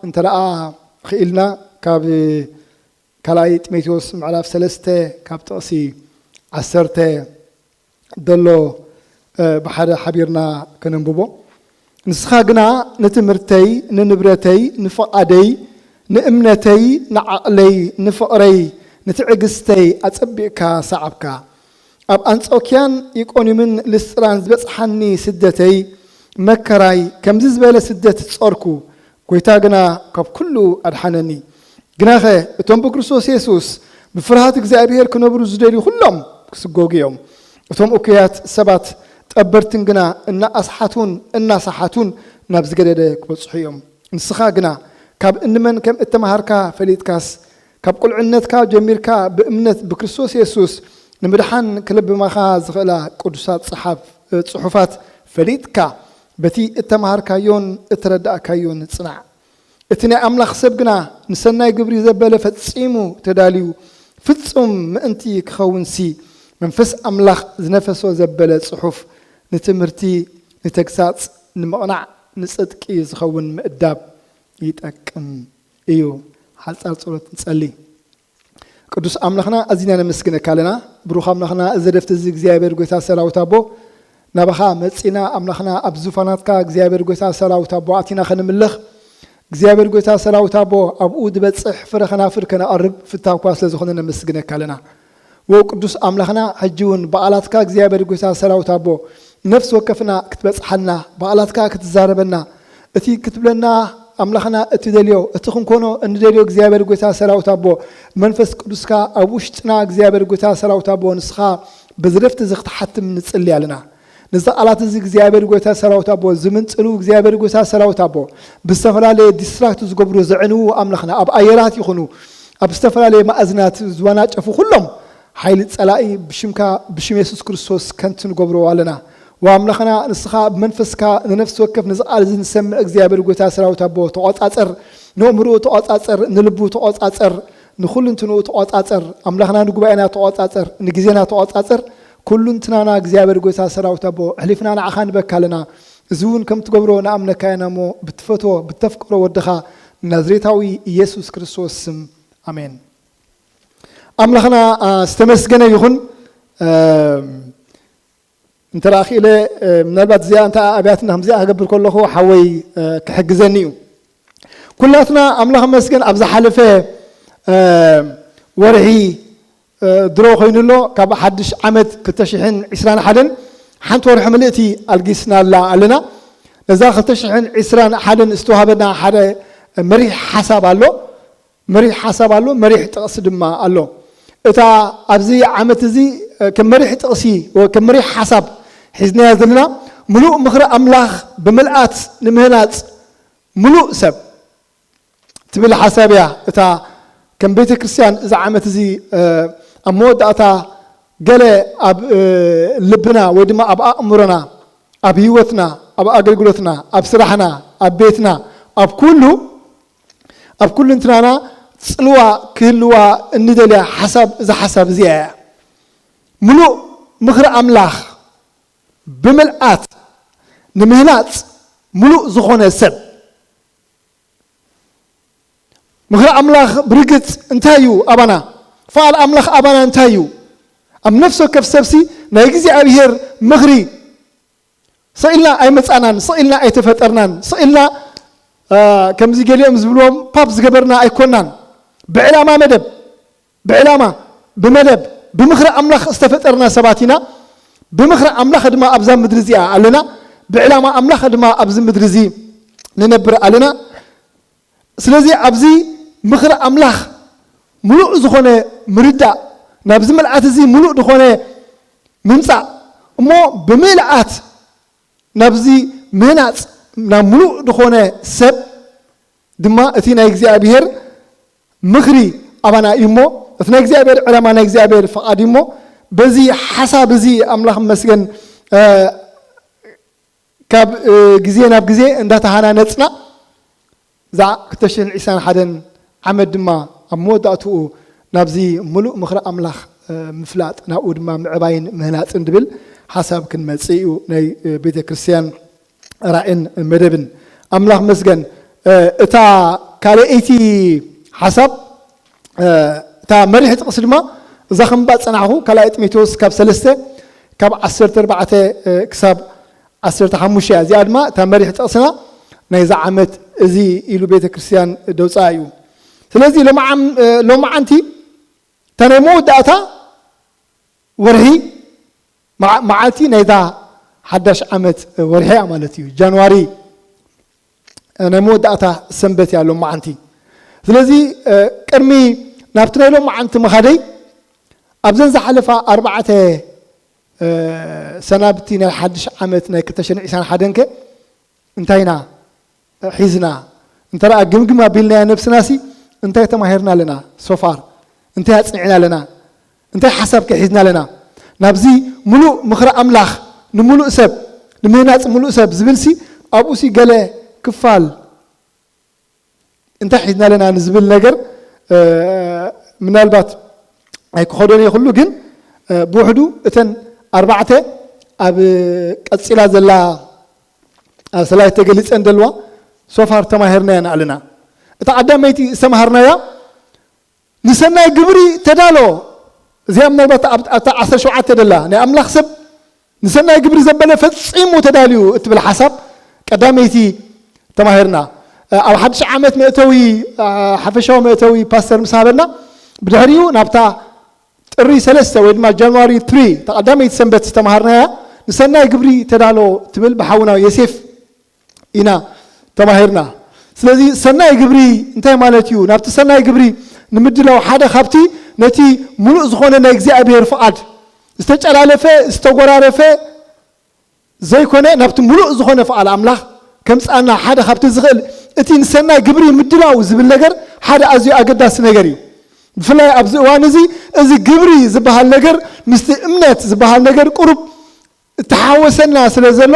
እንተ ደኣ ክኢልና ካብ ካልኣይ ጢሞቴዎስ ምዕራፍ ሰለስተ ካብ ጥቕሲ ዓሰርተ ዘሎ ብሓደ ሓቢርና ከነንብቦ። ንስኻ ግና ንትምህርተይ፣ ንንብረተይ፣ ንፍቓደይ፣ ንእምነተይ፣ ንዓቕለይ፣ ንፍቕረይ፣ ንትዕግስተይ ኣጸቢቕካ ሰዓብካ። ኣብ ኣንጾክያን ኢቆንዩምን ልስጥራን ዝበጽሓኒ ስደተይ፣ መከራይ፣ ከምዚ ዝበለ ስደት ጸርኩ፣ ጎይታ ግና ካብ ኩሉ ኣድሓነኒ። ግናኸ እቶም ብክርስቶስ የሱስ ብፍርሃት እግዚኣብሔር ክነብሩ ዝደልዩ ኩሎም ክስጎጉ እዮም። እቶም እኩያት ሰባት ጠበርትን ግና እናኣስሓቱን እናሰሓቱን ናብ ዝገደደ ክበጽሑ እዮም። ንስኻ ግና ካብ እንመን ከም እተመሃርካ ፈሊጥካስ፣ ካብ ቁልዕነትካ ጀሚርካ ብእምነት ብክርስቶስ የሱስ ንምድሓን ክልብማኻ ዝኽእላ ቅዱሳት ጽሓፍ-፣ ጽሑፋት ፈሊጥካ፣ በቲ እተመሃርካዮን እተረዳእካዮን ጽናዕ። እቲ ናይ ኣምላኽ ሰብ ግና ንሰናይ ግብሪ ዘበለ ፈጺሙ ተዳልዩ ፍጹም ምእንቲ ክኸውንሲ፣ መንፈስ ኣምላኽ ዝነፈሶ ዘበለ ጽሑፍ ንትምህርቲ፣ ንተግሳጽ፣ ንምቕናዕ፣ ንጽድቂ ዝኸውን ምእዳብ ይጠቅም እዩ። ሓጻር ጸሎት ንጸሊ። ቅዱስ ኣምላኽና ኣዚና ነመስግነካ ኣለና። ብሩኽ ኣምላኽና፣ እዚ ረፍቲ እዚ እግዚኣብሔር ጎይታ ሰራዊት ኣቦ ናባኻ መጺና፣ ኣምላኽና ኣብ ዙፋናትካ እግዚኣብሔር ጎይታ ሰራዊት ኣቦ ኣቲና ከንምልኽ፣ እግዚኣብሔር ጎይታ ሰራዊት ኣቦ ኣብኡ ዝበጽሕ ፍረ ከናፍር ከነቐርብ ፍታውኳ ስለ ዝኾነ ነመስግነካ ኣለና። ወ ቅዱስ ኣምላኽና፣ ሕጂ እውን ብቓላትካ እግዚኣብሔር ጎይታ ሰራዊት ኣቦ ነፍሲ ወከፍና ክትበጽሓልና፣ ብቓላትካ ክትዛረበና፣ እቲ ክትብለና ኣምላኽና እትደልዮ፣ እቲ ክንኮኖ እንደልዮ እግዚኣብሔር ጎይታ ሰራዊት ኣቦ መንፈስ ቅዱስካ ኣብ ውሽጥና እግዚኣብሔር ጎይታ ሰራዊት ኣቦ ንስኻ በዚ ረፍቲ እዚ ክትሓትም ንጽሊ ኣለና። ነዚ ቃላት እዚ እግዚኣብሔር ጎይታ ሰራዊት ኣቦ ዝምንጽሉ እግዚኣብሔር ጎይታ ሰራዊት ኣቦ ብዝተፈላለየ ዲስትራክት ዝገብሩ ዘዕንዉ ኣምላኽና ኣብ ኣየራት ይኹኑ ኣብ ዝተፈላለየ ማእዝናት ዝወናጨፉ ኩሎም ሓይሊ ጸላኢ ብሽምካ ብሽም የሱስ ክርስቶስ ከንቲ ንገብሮ ኣለና። ወኣምላኽና ንስኻ ብመንፈስካ ንነፍሲ ወከፍ ነዚ ቃል እዚ ንሰምዕ እግዚኣብሔር ጎይታ ሰራዊት ኣቦ ተቖጻጸር፣ ንእምርኡ ተቖጻጸር፣ ንልቡ ተቖጻጸር፣ ንኹልንትንኡ ተቖጻጸር። ኣምላኽና ንጉባኤና ተቖጻጸር፣ ንግዜና ተቖጻጸር። ኩሉንትናና እግዚኣብሔር ጎይታ ሰራዊት ኣቦ ኣሕሊፍና ንዓኻ ንበካ ኣለና። እዚ እውን ከም ትገብሮ ንኣምነካ ኢና እሞ ብትፈትዎ ብተፍቅሮ ወድኻ ናዝሬታዊ ኢየሱስ ክርስቶስ ስም ኣሜን። ኣምላኽና ዝተመስገነ ይኹን። እንተ ደኣ ክኢለ ምናልባት እዚኣ እንተ ኣብያትና ከምዚኣ ክገብር ከለኹ ሓወይ ክሕግዘኒ እዩ። ኩላትና ኣምላኽ መስገን ኣብ ዝሓለፈ ወርሒ ድሮ ኮይኑ ኣሎ። ካብ ሓድሽ ዓመት ክልተ ሽሕን ዕስራን ሓደን ሓንቲ ወርሒ ምልእቲ ኣልጊስናላ ኣለና። ነዛ ክልተ ሽሕን ዕስራን ሓደን ዝተዋህበና ሓደ መሪሕ ሓሳብ ኣሎ። መሪሕ ሓሳብ ኣሎ፣ መሪሕ ጥቕሲ ድማ ኣሎ። እታ ኣብዚ ዓመት እዚ ከም መሪሕ ጥቕሲ ወ-፣ ከም መሪሕ ሓሳብ ሒዝናያ ዘለና፣ ምሉእ ምኽሪ ኣምላኽ ብምልኣት ንምህናጽ ምሉእ ሰብ ትብል ሓሳብ እያ። እታ ከም ቤተ ክርስቲያን እዚ ዓመት እዚ ኣብ መወዳእታ ገለ ኣብ ልብና ወይ ድማ ኣብ ኣእምሮና፣ ኣብ ህይወትና፣ ኣብ ኣገልግሎትና፣ ኣብ ስራሕና፣ ኣብ ቤትና፣ ኣብ ኩሉ ኣብ ኩልንትናና ጽልዋ ክህልዋ እንደልያ ሓሳብ፣ እዛ ሓሳብ እዚኣ እያ። ምሉእ ምኽሪ ኣምላኽ ብምልኣት ንምህናጽ ምሉእ ዝኾነ ሰብ። ምኽሪ ኣምላኽ ብርግጽ እንታይ እዩ ኣባና? ፍቓድ ኣምላኽ ኣባና እንታይ እዩ? ኣብ ነፍሲ ወከፍ ሰብሲ ናይ እግዚኣብሔር ምኽሪ ስቕ ኢልና ኣይመጻእናን፣ ስቕ ኢልና ኣይተፈጠርናን፣ ስቕ ኢልና፣ እ፣ ከምዚ ገሊኦም ዝብልዎም ፓፕ ዝገበርና ኣይኮናን። ብዕላማ መደብ፣ ብዕላማ፣ ብመደብ፣ ብምኽሪ ኣምላኽ ዝተፈጠርና ሰባት ኢና። ብምኽሪ ኣምላኽ ድማ ኣብዛ ምድሪ እዚኣ ኣለና። ብዕላማ ኣምላኽ ድማ ኣብዚ ምድሪ እዚ ንነብር ኣለና። ስለዚ ኣብዚ ምኽሪ ኣምላኽ ምሉእ ዝኾነ ምርዳእ፣ ናብዚ ምልኣት እዚ ምሉእ ዝኾነ ምምጻእ፣ እሞ ብምልኣት ናብዚ ምህናጽ፣ ናብ ምሉእ ዝኾነ ሰብ ድማ እቲ ናይ እግዚኣብሔር ምኽሪ ኣባና እዩ እሞ፣ እቲ ናይ እግዚኣብሔር ዕላማ፣ ናይ እግዚኣብሔር ፍቓድ እዩ እሞ፣ በዚ ሓሳብ እዚ ኣምላኽ መስገን፣ እ፣ ካብ፣ እ፣ ግዜ ናብ ግዜ እንዳተሃናነጽና፣ እዛ ክልተ ሽሕን ዕስራን ሓደን ዓመት ድማ ኣብ መወዳእትኡ ናብዚ ምሉእ ምኽሪ ኣምላኽ፣ እ፣ ምፍላጥ፣ ናብኡ ድማ ምዕባይን ምህናጽን ድብል ሓሳብ ክንመጽእ እዩ ናይ፣ እ፣ ቤተ ክርስቲያን ራእን መደብን። ኣምላኽ መስገን። እታ ካልኣይቲ ሓሳብ፣ እታ መሪሕ ጥቕሲ ድማ እዛ ከንባ ጸናሕኹ፣ ካልኣይ ጢሞቴዎስ ካብ ሰለስተ ካብ ዓሰርተ ኣርባዕተ ክሳብ ዓሰርተ ሓሙሽተ እያ። እዚኣ ድማ እታ መሪሕ ጥቕስና ናይዛ ዓመት እዚ ኢሉ ቤተ ክርስቲያን ደውፅኣ እዩ። ስለዚ ሎማዓንቲ እታ ናይ መወዳእታ ወርሒ መዓልቲ ናይዛ ሓዳሽ ዓመት ወርሒ እያ ማለት እዩ። ጃንዋሪ ናይ መወዳእታ ሰንበት እያ ሎማዓንቲ። ስለዚ ቅድሚ ናብቲ ናይ ሎማዓንቲ ምኻደይ ኣብዘን ዝሓለፋ ኣርባዕተ ሰናብቲ ናይ ሓድሽ ዓመት ናይ ክልተ ሽሕን ዕስራን ሓደን ከ እንታይ ኢና ሒዝና? እንተ ደኣ ግምግም ኣቢልናያ ነብስናሲ እንታይ ተማሂርና ኣለና? ሶፋር እንታይ ኣጽኒዕና ኣለና? እንታይ ሓሳብ ከ ሒዝና ኣለና? ናብዚ ምሉእ ምኽሪ ኣምላኽ ንምሉእ ሰብ፣ ንምህናጽ ምሉእ ሰብ ዝብልሲ ኣብኡሲ ገለ ክፋል እንታይ ሒዝና ኣለና ንዝብል ነገር ምናልባት ኣይክኸዶን እየ ኩሉ፣ ግን ብውሕዱ እተን ኣርባዕተ ኣብ ቀጺላ ዘላ ስላይድ ተገሊጸን ዘለዋ ሶፋር ተማሂርናያ ኣለና። እታ ቀዳመይቲ ዝተማሃርናያ ንሰናይ ግብሪ ተዳሎ። እዚኣ ምናልባት ኣብታ ዓሰርተ ሸውዓተ ደላ ናይ ኣምላኽ ሰብ ንሰናይ ግብሪ ዘበለ ፈጺሙ ተዳልዩ እትብል ሓሳብ ቀዳመይቲ ተማሂርና። ኣብ ሓድሽ ዓመት መእተዊ፣ ሓፈሻዊ መእተዊ ፓስተር ምስ ሃበና፣ ብድሕሪኡ ናብታ ጥሪ ሰለስተ ወይ ድማ ጃንዋሪ ትሪ፣ እታ ቀዳመይቲ ሰንበት ዝተማሃርናያ ንሰናይ ግብሪ ተዳሎ ትብል ብሓውና ዮሴፍ ኢና ተማሂርና። ስለዚ ሰናይ ግብሪ እንታይ ማለት እዩ? ናብቲ ሰናይ ግብሪ ንምድላው ሓደ ካብቲ ነቲ ምሉእ ዝኾነ ናይ እግዚኣብሔር ፍቓድ ዝተጨላለፈ፣ ዝተጎራረፈ ዘይኮነ፣ ናብቲ ምሉእ ዝኾነ ፍቓድ ኣምላኽ ከምጽኣና ሓደ ካብቲ ዝኽእል እቲ ንሰናይ ግብሪ ምድላው ዝብል ነገር ሓደ ኣዝዩ ኣገዳሲ ነገር እዩ። ብፍላይ ኣብዚ እዋን እዚ፣ እዚ ግብሪ ዝበሃል ነገር ምስቲ እምነት ዝበሃል ነገር ቁሩብ እተሓወሰና ስለ ዘሎ፣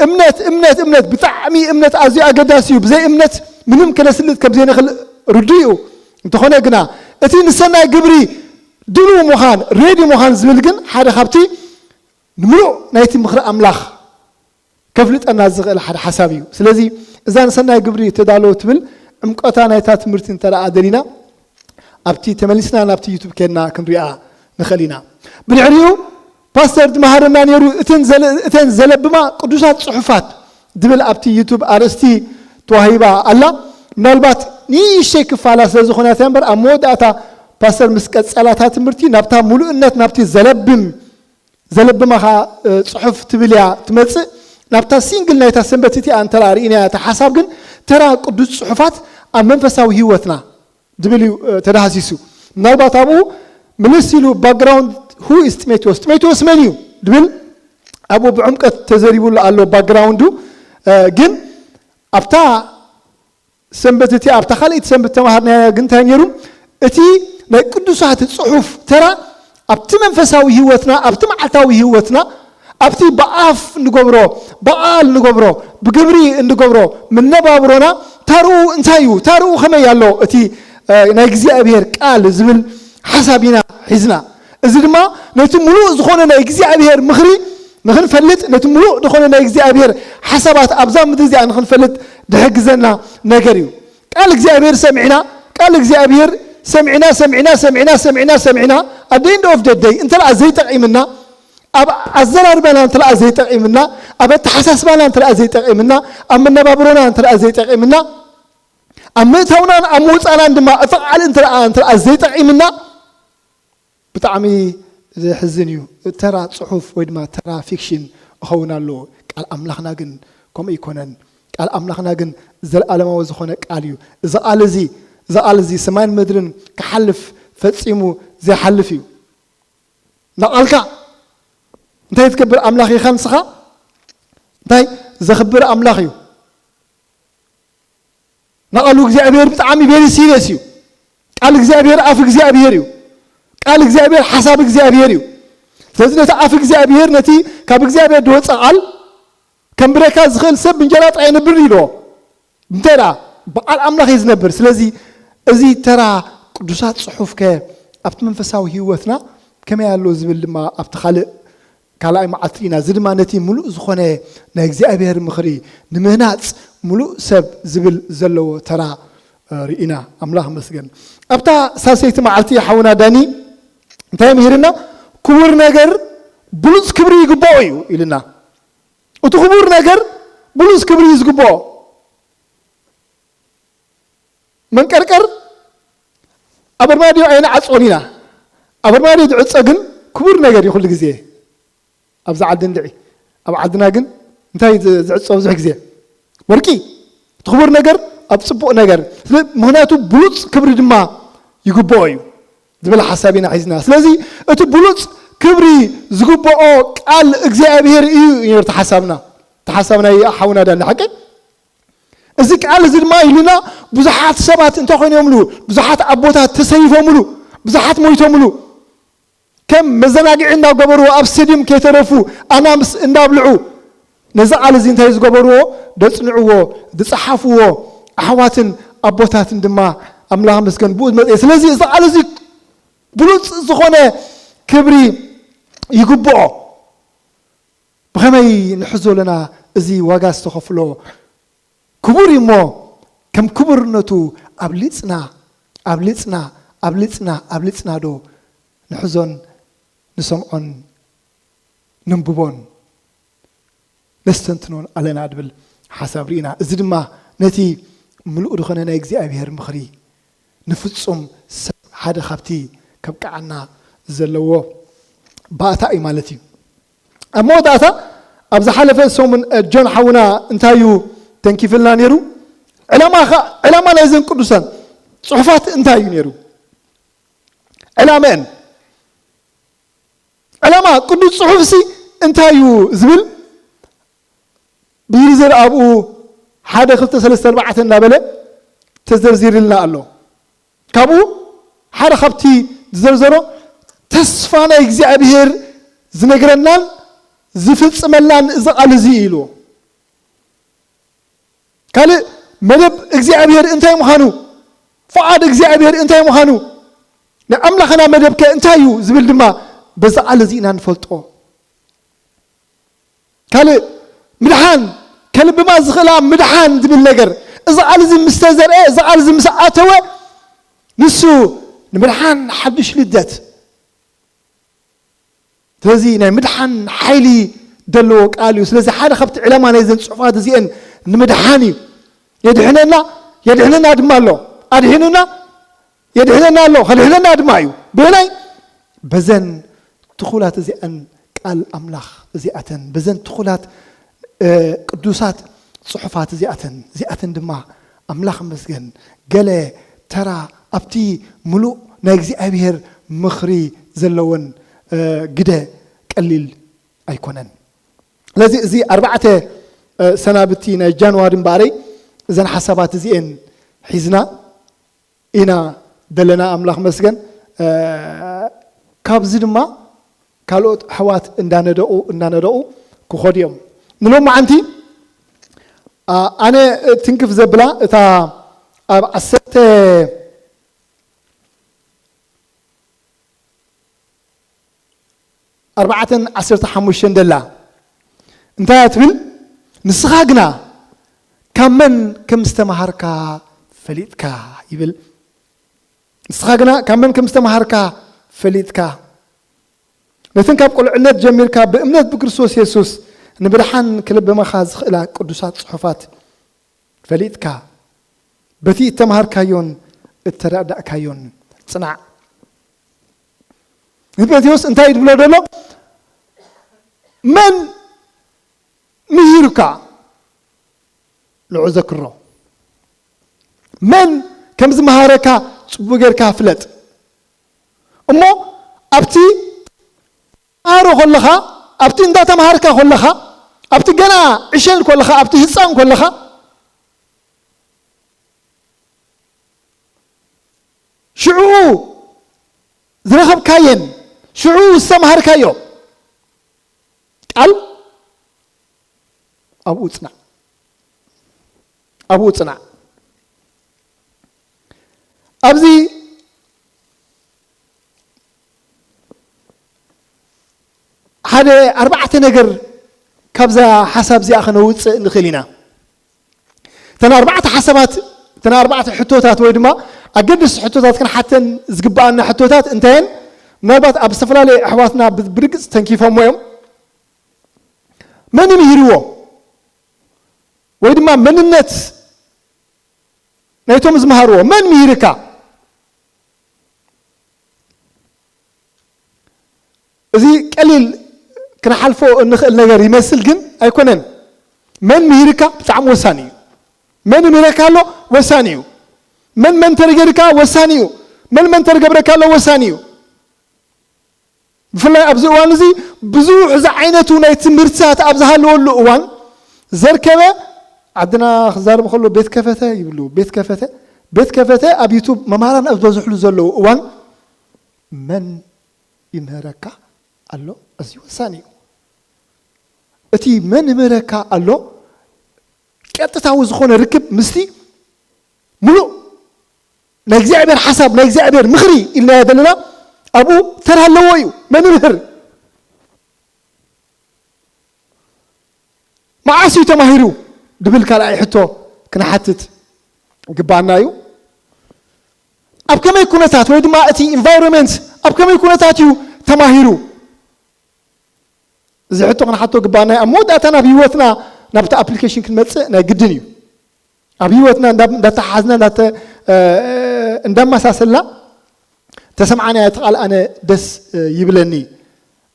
እምነት፣ እምነት፣ እምነት፣ ብጣዕሚ እምነት ኣዝዩ ኣገዳሲ እዩ። ብዘይ እምነት ምንም ከነስልጥ ከም ዘይንኽእል ርዱእ እዩ። እንተኾነ ግና እቲ ንሰናይ ግብሪ ድሉው ምዃን፣ ሬዲ ምዃን ዝብል ግን ሓደ ካብቲ ንምሉእ ናይቲ ምኽሪ ኣምላኽ ከፍልጠና ዝኽእል ሓደ ሓሳብ እዩ። ስለዚ እዛ ንሰናይ ግብሪ ተዳሎ ትብል ዕምቆታ ናይታ ትምህርቲ እንተ ደኣ ደሊና፣ ኣብቲ ተመሊስና ናብቲ ዩቱብ ኬድና ክንሪኣ ንኽእል ኢና። ብድሕሪኡ ፓስተር ዝመሃረና ነይሩ፣ እተን ዘለ-፣ እተን ዘለብማ ቅዱሳት ጽሑፋት ዝብል ኣብቲ ዩቱብ ኣርእስቲ ተዋሂባ ኣላ። ምናልባት ንእሽተይ ክፋላ ስለ ዝኾነት እያ እምበር፣ ኣብ መወዳእታ ፓስተር ምስ ቀጸላ እታ ትምህርቲ ናብታ ምሉእነት፣ ናብቲ ዘለብም፣ ዘለብማ ኸኣ፣ እ፣ ጽሑፍ ትብል እያ ትመጽእ። ናብታ ሲንግል ናይታ ሰንበት እቲኣ እንተ ደኣ ርኢናያ፣ እታ ሓሳብ ግን ተራ ቅዱስ ጽሑፋት ኣብ መንፈሳዊ ህይወትና ዝብል እዩ፣ እ፣ ተዳህሲሱ። ምናልባት ኣብኡ ምልስ ኢሉ ባክግራውንድ፣ who is ጢሞቴዎስ? ጢሞቴዎስ መን እዩ? ዝብል ኣብኡ ብዕምቀት ተዘሪቡሉ ኣሎ ባክግራውንዱ። እ፣ ግን ኣብታ ሰንበት እቲ ኣብታ ካልኣይቲ ሰንበት ተማሃርናዮ ግን እንታይ ነይሩ? እቲ ናይ ቅዱሳት ጽሑፍ ተራ ኣብቲ መንፈሳዊ ህይወትና፣ ኣብቲ መዓልታዊ ህይወትና፣ ኣብቲ ብኣፍ እንገብሮ፣ ብቓል እንገብሮ፣ ብግብሪ እንገብሮ መነባብሮና ታርኡ እንታይ እዩ? ታርኡ ከመይ ኣሎ? እቲ፣ እ፣ ናይ እግዚኣብሔር ቃል ዝብል ሓሳብ ኢና ሒዝና። እዚ ድማ ነቲ ምሉእ ዝኾነ ናይ እግዚኣብሔር ምኽሪ ንኽንፈልጥ፣ ነቲ ምሉእ ዝኾነ ናይ እግዚኣብሔር ሓሳባት ኣብዛ ምድሪ እዚኣ ንኽንፈልጥ ዝሕግዘና ነገር እዩ። ቃል እግዚኣብሔር ሰሚዕና፣ ቃል እግዚኣብሔር ሰሚዕና፣ ሰሚዕና፣ ሰሚዕና፣ ሰሚዕና፣ ሰሚዕና፣ at the end of the day እንተ ደኣ ዘይጠቒምና፣ ኣብ ኣዘራርባና እንተ ደኣ ዘይጠቒምና፣ ኣብ ኣተሓሳስባና እንተ ደኣ ዘይጠቒምና፣ ኣብ መነባብሮና እንተ ደኣ ዘይጠቒምና፣ ኣብ ምእታውናን ኣብ ምውጻእናን ድማ እቲ ቃል እንተ ደኣ፣ እንተ ደኣ ዘይጠቒምና፣ ብጣዕሚ ዘሕዝን እዩ። ተራ ጽሑፍ ወይ ድማ ተራ ፊክሽን እኸውን ኣለዎ። ቃል ኣምላኽና ግን ከምኡ ኣይኮነን። ቃል ኣምላኽና ግን ዘለኣለማዊ ዝኾነ ቃል እዩ። እዚ ቃል እዚ፣ እዚ ቃል እዚ ሰማይን ምድርን ክሓልፍ ፈጺሙ ዘይሓልፍ እዩ። ንቓልካ እንታይ ትገብር ኣምላኽ ኢኻ ንስኻ? እንታይ ዘኽብር ኣምላኽ እዩ። ንቓሉ እግዚኣብሔር ብጣዕሚ very serious እዩ። ቃል እግዚኣብሔር ኣፍ እግዚኣብሔር እዩ። ቃል እግዚኣብሔር ሓሳብ እግዚኣብሔር እዩ። ስለዚ ነቲ ኣፍ እግዚኣብሔር፣ ነቲ ካብ እግዚኣብሔር ዝወፀ ቃል፣ ከም ብረካ ዝኽእል ሰብ ብእንጀራ ጥራይ ይነብር ኢልዎ። እንታይ ደኣ ብቃል ኣምላኽ እዩ ዝነብር። ስለዚ እዚ ተራ ቅዱሳት ጽሑፍ ከ ኣብቲ መንፈሳዊ ህይወትና ከመይ ኣሎ ዝብል ድማ ኣብቲ ካልእ ካልኣይ መዓልቲ ኢና። እዚ ድማ ነቲ ምሉእ ዝኾነ ናይ እግዚኣብሔር ምኽሪ ንምህናጽ ምሉእ ሰብ ዝብል ዘለዎ ተራ፣ እ፣ ርኢና። ኣምላኽ ይመስገን። ኣብታ ሳልሰይቲ መዓልቲ ሓውና ዳኒ እንታይ ምሂርና? ክቡር ነገር ብሉጽ ክብሪ ይግብኦ እዩ ኢልና። እቲ ክቡር ነገር ብሉጽ ክብሪ እዩ ዝግብኦ። መንቀርቀር ኣብ ኣርማድዮ ኣይንዓጽዎን ኢና። ኣብ ኣርማድዮ ዝዕጸ ግን ክቡር ነገር እዩ ኩሉ ግዜ። ኣብዚ ዓዲ እንድዒ። ኣብ ዓድና ግን እንታይ ዝ-፣ ዝዕጸ ብዙሕ ግዜ? ወርቂ። እቲ ክቡር ነገር ኣብ ጽቡቕ ነገር። ስለ-፣ ምኽንያቱ ብሉጽ ክብሪ ድማ ይግብኦ እዩ ዝብል ሓሳብ ኢና ሒዝና። ስለዚ እቲ ብሉጽ ክብሪ ዝግብኦ ቃል እግዚኣብሔር እዩ ነይሩ እቲ ሓሳብና። እቲ ሓሳብ ናይ ሓውና ዳኒ ሓቂ። እዚ ቃል እዚ ድማ ኢሉና ብዙሓት ሰባት እንታይ ኮይኖምሉ፣ ብዙሓት ኣቦታት ተሰይፎምሉ፣ ብዙሓት ሞይቶምሉ። ከም መዘናግዒ እንዳገበሩ ኣብ ስቴድዩም ከይተረፉ ኣናምስ እንዳብልዑ ነዚ ቃል እዚ እንታይ ዝገበርዎ? ደጽንዕዎ፣ ዝጸሓፍዎ ኣሕዋትን ኣቦታትን ድማ ኣምላኽ መስገን ብኡ መጽእ። ስለዚ እዚ ቃል እዚ ብሉጽ ዝኾነ ክብሪ ይግብኦ። ብኸመይ ንሕዞ ኣለና እዚ ዋጋ ዝተኸፍሎ ክቡር እዩ እሞ፣ ከም ክቡርነቱ ኣብሊጽና፣ ኣብሊጽና፣ ኣብሊጽና፣ ኣብሊጽና ዶ ንሕዞን ንሰምዖን ነንብቦን ነስተንትኖን ኣለና ድብል ሓሳብ ርኢና። እዚ ድማ ነቲ ምሉእ ዝኾነ ናይ እግዚኣብሔር ምኽሪ ንፍጹም ሰብ ሓደ ካብቲ ከብቅዓና ዘለዎ ባእታ እዩ ማለት እዩ። ኣብ መወዳእታ ኣብ ዝሓለፈ ሰሙን፣ እ፣ ጆን ሓውና እንታይ እዩ ተንኪፍልና ነይሩ? ዕላማ ኸ-፣ ዕላማ ናይዘን ቅዱሳን ጽሑፋት እንታይ እዩ ነይሩ? ዕላመአን፣ ዕላማ ቅዱስ ጽሑፍሲ እንታይ እዩ ዝብል ብዝርዝር ኣብኡ ሓደ፣ ክልተ፣ ሰለስተ፣ ኣርባዕተ እናበለ ተዘርዚርልና ኣሎ። ካብኡ ሓደ ካብቲ ዝዘርዘሮ ተስፋ ናይ እግዚኣብሔር ዝነግረናን ዝፍጽመላን እዚ ቃል እዚ እዩ ኢልዎ። ካልእ መደብ እግዚኣብሔር እንታይ ምዃኑ፣ ፍቓድ እግዚኣብሔር እንታይ ምዃኑ፣ ናይ ኣምላኽና መደብ ከ እንታይ እዩ ዝብል ድማ በዚ ቃል እዚ ኢና ንፈልጦ። ካልእ ምድሓን፣ ከልብማ ዝኽእላ ምድሓን ዝብል ነገር፣ እዚ ቃል እዚ ምስ ተዘርአ፣ እዚ ቃል እዚ ምስ ኣተወ፣ ንሱ ንምድሓን ሓድሽ ልደት። ስለዚ ናይ ምድሓን ሓይሊ ዘለዎ ቃል እዩ። ስለዚ ሓደ ካብቲ ዕላማ ናይዘን ጽሑፋት እዚአን ንምድሓን እዩ። የድሕነና፣ የድሕነና ድማ ኣሎ። ኣድሒኑና፣ የድሕነና ኣሎ፣ ከድሕነና ድማ እዩ። ብናይ በዘን ትኹላት እዚኣን ቃል ኣምላኽ እዚኣተን፣ በዘን ትኹላት፣ እ፣ ቅዱሳት ጽሑፋት እዚኣተን፣ እዚኣተን ድማ ኣምላኽ መስገን ገለ ተራ ኣብቲ ምሉእ ናይ እግዚኣብሔር ምኽሪ ዘለወን፣ እ፣ ግደ ቀሊል ኣይኮነን። ስለዚ እዚ ኣርባዕተ፣ እ፣ ሰናብቲ ናይ ጃንዋሪ እምበኣረይ እዘን ሓሳባት እዚኤን ሒዝና ኢና ዘለና። ኣምላኽ መስገን። እ፣ ካብዚ ድማ ካልኦት ኣሕዋት እንዳነደቑ፣ እንዳነደቑ ክኸዱ እዮም። ንሎማዓንቲ፣ ኣ-፣ ኣነ ትንክፍ ዘብላ እታ ኣብ ዓሰርተ ኣርባዕተን ዓሰርተ ሓሙሽተን ደላ እንታይ እያ ትብል? ንስኻ ግና ካብ መን ከም ዝተማሃርካ ፈሊጥካ ይብል። ንስኻ ግና ካብ መን ከም ዝተማሃርካ ፈሊጥካ፣ ነተን ካብ ቁልዕነት ጀሚርካ ብእምነት ብክርስቶስ የሱስ ንምድሓን ክልብመኻ ዝኽእላ ቅዱሳት ጽሑፋት ፈሊጥካ፣ በቲ እተማሃርካዮን እተረዳእካዮን ጽናዕ። ንጢሞቴዎስ እንታይ እዩ ዝብሎ ዘሎ? መን ምሂሩካ? ንዑ ዘክሮ። መን ከም ዝመሃረካ ጽቡቕ ጌርካ ፍለጥ። እሞ ኣብቲ ትመሃሮ ከለኻ፣ ኣብቲ እንዳተማሃርካ ከለኻ፣ ኣብቲ ገና ዕሸል ከለኻ፣ ኣብቲ ህጻን ከለኻ፣ ሽዑኡ ዝረኸብካየን ሽዑኡ ዝተማሃርካዮ ቃል ኣብኡ ጽናዕ፣ ኣብኡ ጽናዕ። ኣብዚ ሓደ ኣርባዕተ ነገር ካብዛ ሓሳብ እዚኣ ከነውፅእ ንኽእል ኢና። እተን ኣርባዕተ ሓሳባት፣ እተን ኣርባዕተ ሕቶታት ወይ ድማ ኣገደስቲ ሕቶታት ክንሓተን ዝግብኣና ሕቶታት እንታየን? ምናልባት ኣብ ዝተፈላለየ ኣሕዋትና ብ-፣ ብርግፅ ተንኪፎሞ እዮም። መን ምሂርዎ? ወይ ድማ መንነት ናይቶም ዝመሃርዎ መን ምሂርካ? እዚ ቀሊል ክንሓልፎ እንኽእል ነገር ይመስል፣ ግን ኣይኮነን። መን ምሂርካ ብጣዕሚ ወሳኒ እዩ። መን ይምህረካ ኣሎ ወሳኒ እዩ። መን መንተር ገይርካ ወሳኒ እዩ። መን መንተር ገብረካ ኣሎ ወሳኒ እዩ። ብፍላይ ኣብዚ እዋን እዚ ብዙሕ ዝዓይነቱ ናይ ትምህርትታት ኣብ ዝሃለወሉ እዋን ዘርከበ፣ ዓድና ክዛረብ ከሎ ቤት ከፈተ ይብሉ፣ ቤት ከፈተ፣ ቤት ከፈተ ኣብ ዩቱብ መምሃራን ኣብ ዝበዝሕሉ ዘለዉ እዋን መን ይምህረካ ኣሎ ኣዝዩ ወሳኒ እዩ። እቲ መን ይምህረካ ኣሎ ቀጥታዊ ዝኾነ ርክብ ምስቲ ሙሉእ ናይ እግዚኣብሔር ሓሳብ፣ ናይ እግዚኣብሔር ምኽሪ ኢልናዮ ዘለና ኣብኡ ተራ ኣለዎ እዩ። መን ይምህር? መዓስ እዩ ተማሂሩ? ድብል ካልኣይ ሕቶ ክንሓትት ግባና እዩ። ኣብ ከመይ ኩነታት ወይ ድማ እቲ ኢንቫይሮንመንት ኣብ ከመይ ኩነታት እዩ ተማሂሩ? እዚ ሕቶ ክንሓቶ ግባና እዩ። ኣብ መወዳእታ ናብ ህይወትና ናብቲ ኣፕሊኬሽን ክንመጽእ ናይ ግድን እዩ። ኣብ ህይወትና እንዳ-፣ እንዳተሓዝና እንዳተ-፣ እ፣ እንዳመሳሰልና ተሰምዓናዮ እቲ ቃል ኣነ ደስ፣ እ፣ ይብለኒ።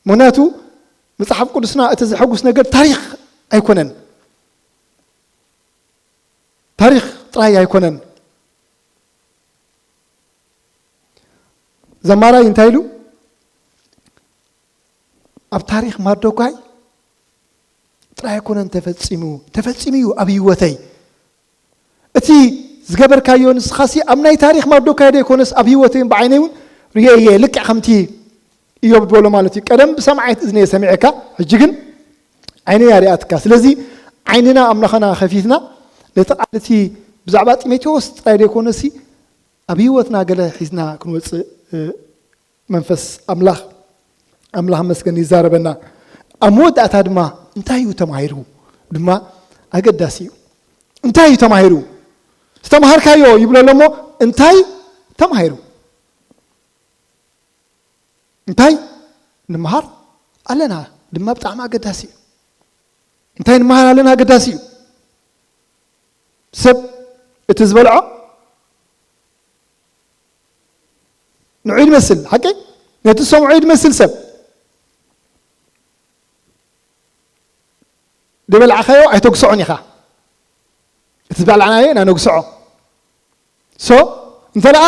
ምኽንያቱ መጽሓፍ ቅዱስና እቲ ዘሐጉስ ነገር ታሪኽ ኣይኮነን። ታሪኽ ጥራይ ኣይኮነን። ዘማራይ እንታይ ኢሉ? ኣብ ታሪኽ ማርዶካይ ጥራይ ኣይኮነን ተፈጺሙ፣ ተፈጺሙ እዩ ኣብ ህይወተይ። እቲ ዝገበርካዮ ንስኻሲ ኣብ ናይ ታሪኽ ማርዶካይ ዶ ኣይኮነስ ኣብ ህይወተይ ብዓይነይ እውን ርእየ እየ፣ ልክዕ ከምቲ ኢዮብ ዝበሎ ማለት እዩ። ቀደም ብሰማዒት እዝነ እየ ሰሚዐካ፣ ሕጂ ግን ዓይነይ ኣሪኣትካ። ስለዚ ዓይንና ኣምላኽና ከፊትና ነቲ ቃል እቲ ብዛዕባ ጢሞቴዎስ ጥራይ ዶ ኣይኮነሲ ኣብ ህይወትና ገለ ሒዝና ክንወጽእ፣ እ፣ መንፈስ ኣምላኽ፣ ኣምላኽ መስገን ይዛረበና። ኣብ መወዳእታ ድማ እንታይ እዩ ተማሂሩ ድማ ኣገዳሲ እዩ። እንታይ እዩ ተማሂሩ? ዝተማሃርካዮ ይብሎ ኣሎ እሞ እንታይ ተማሂሩ? እንታይ ንምሃር ኣለና ድማ ብጣዕሚ ኣገዳሲ እዩ። እንታይ ንምሃር ኣለና ኣገዳሲ እዩ። ሰብ እቲ ዝበልዖ ንዑ ይመስል፣ ሓቂ ነቲ ዝሰምዖ እዩ ዝመስል። ሰብ ዝበላዕካዮ ኣይተጉስዖን ኢኻ። እቲ ዝበላዕናዮ ኢና ነጉስዖ። ሶ እንተ ደኣ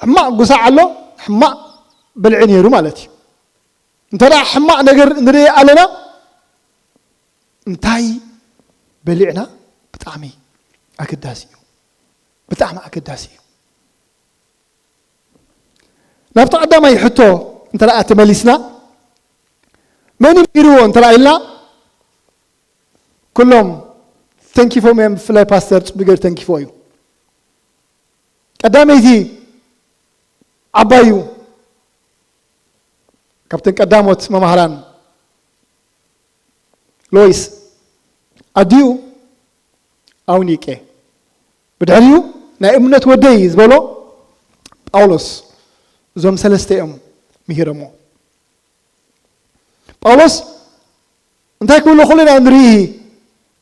ሕማቕ ጉሳዕ ኣሎ፣ ሕማቕ በልዒ ነይሩ ማለት እዩ። እንተ ደኣ ሕማቕ ነገር ንርኢ ኣለና፣ እንታይ በሊዕና ብጣዕሚ ኣገዳሲ እዩ። ብጣዕሚ ኣገዳሲ እዩ። ናብቲ ቀዳማይ ሕቶ እንተ ደኣ ተመሊስና፣ መን ምሂርዎ እንተ ደኣ ኢልና፣ ኩሎም ተንኪፎም እዮም። ብፍላይ ፓስተር ጽቡቅ ገይሩ ተንኪፎ እዩ። ቀዳመይቲ ዓባዩ ካብተን ቀዳሞት መማህራን ሎይስ ኣዲኡ ኣውኒቄ፣ ብድሕሪኡ ናይ እምነት ወደይ ዝበሎ ጳውሎስ፣ እዞም ሰለስተ እዮም ምሂሮሞ። ጳውሎስ እንታይ ክብሎ ከሎ ኢና ንርኢ?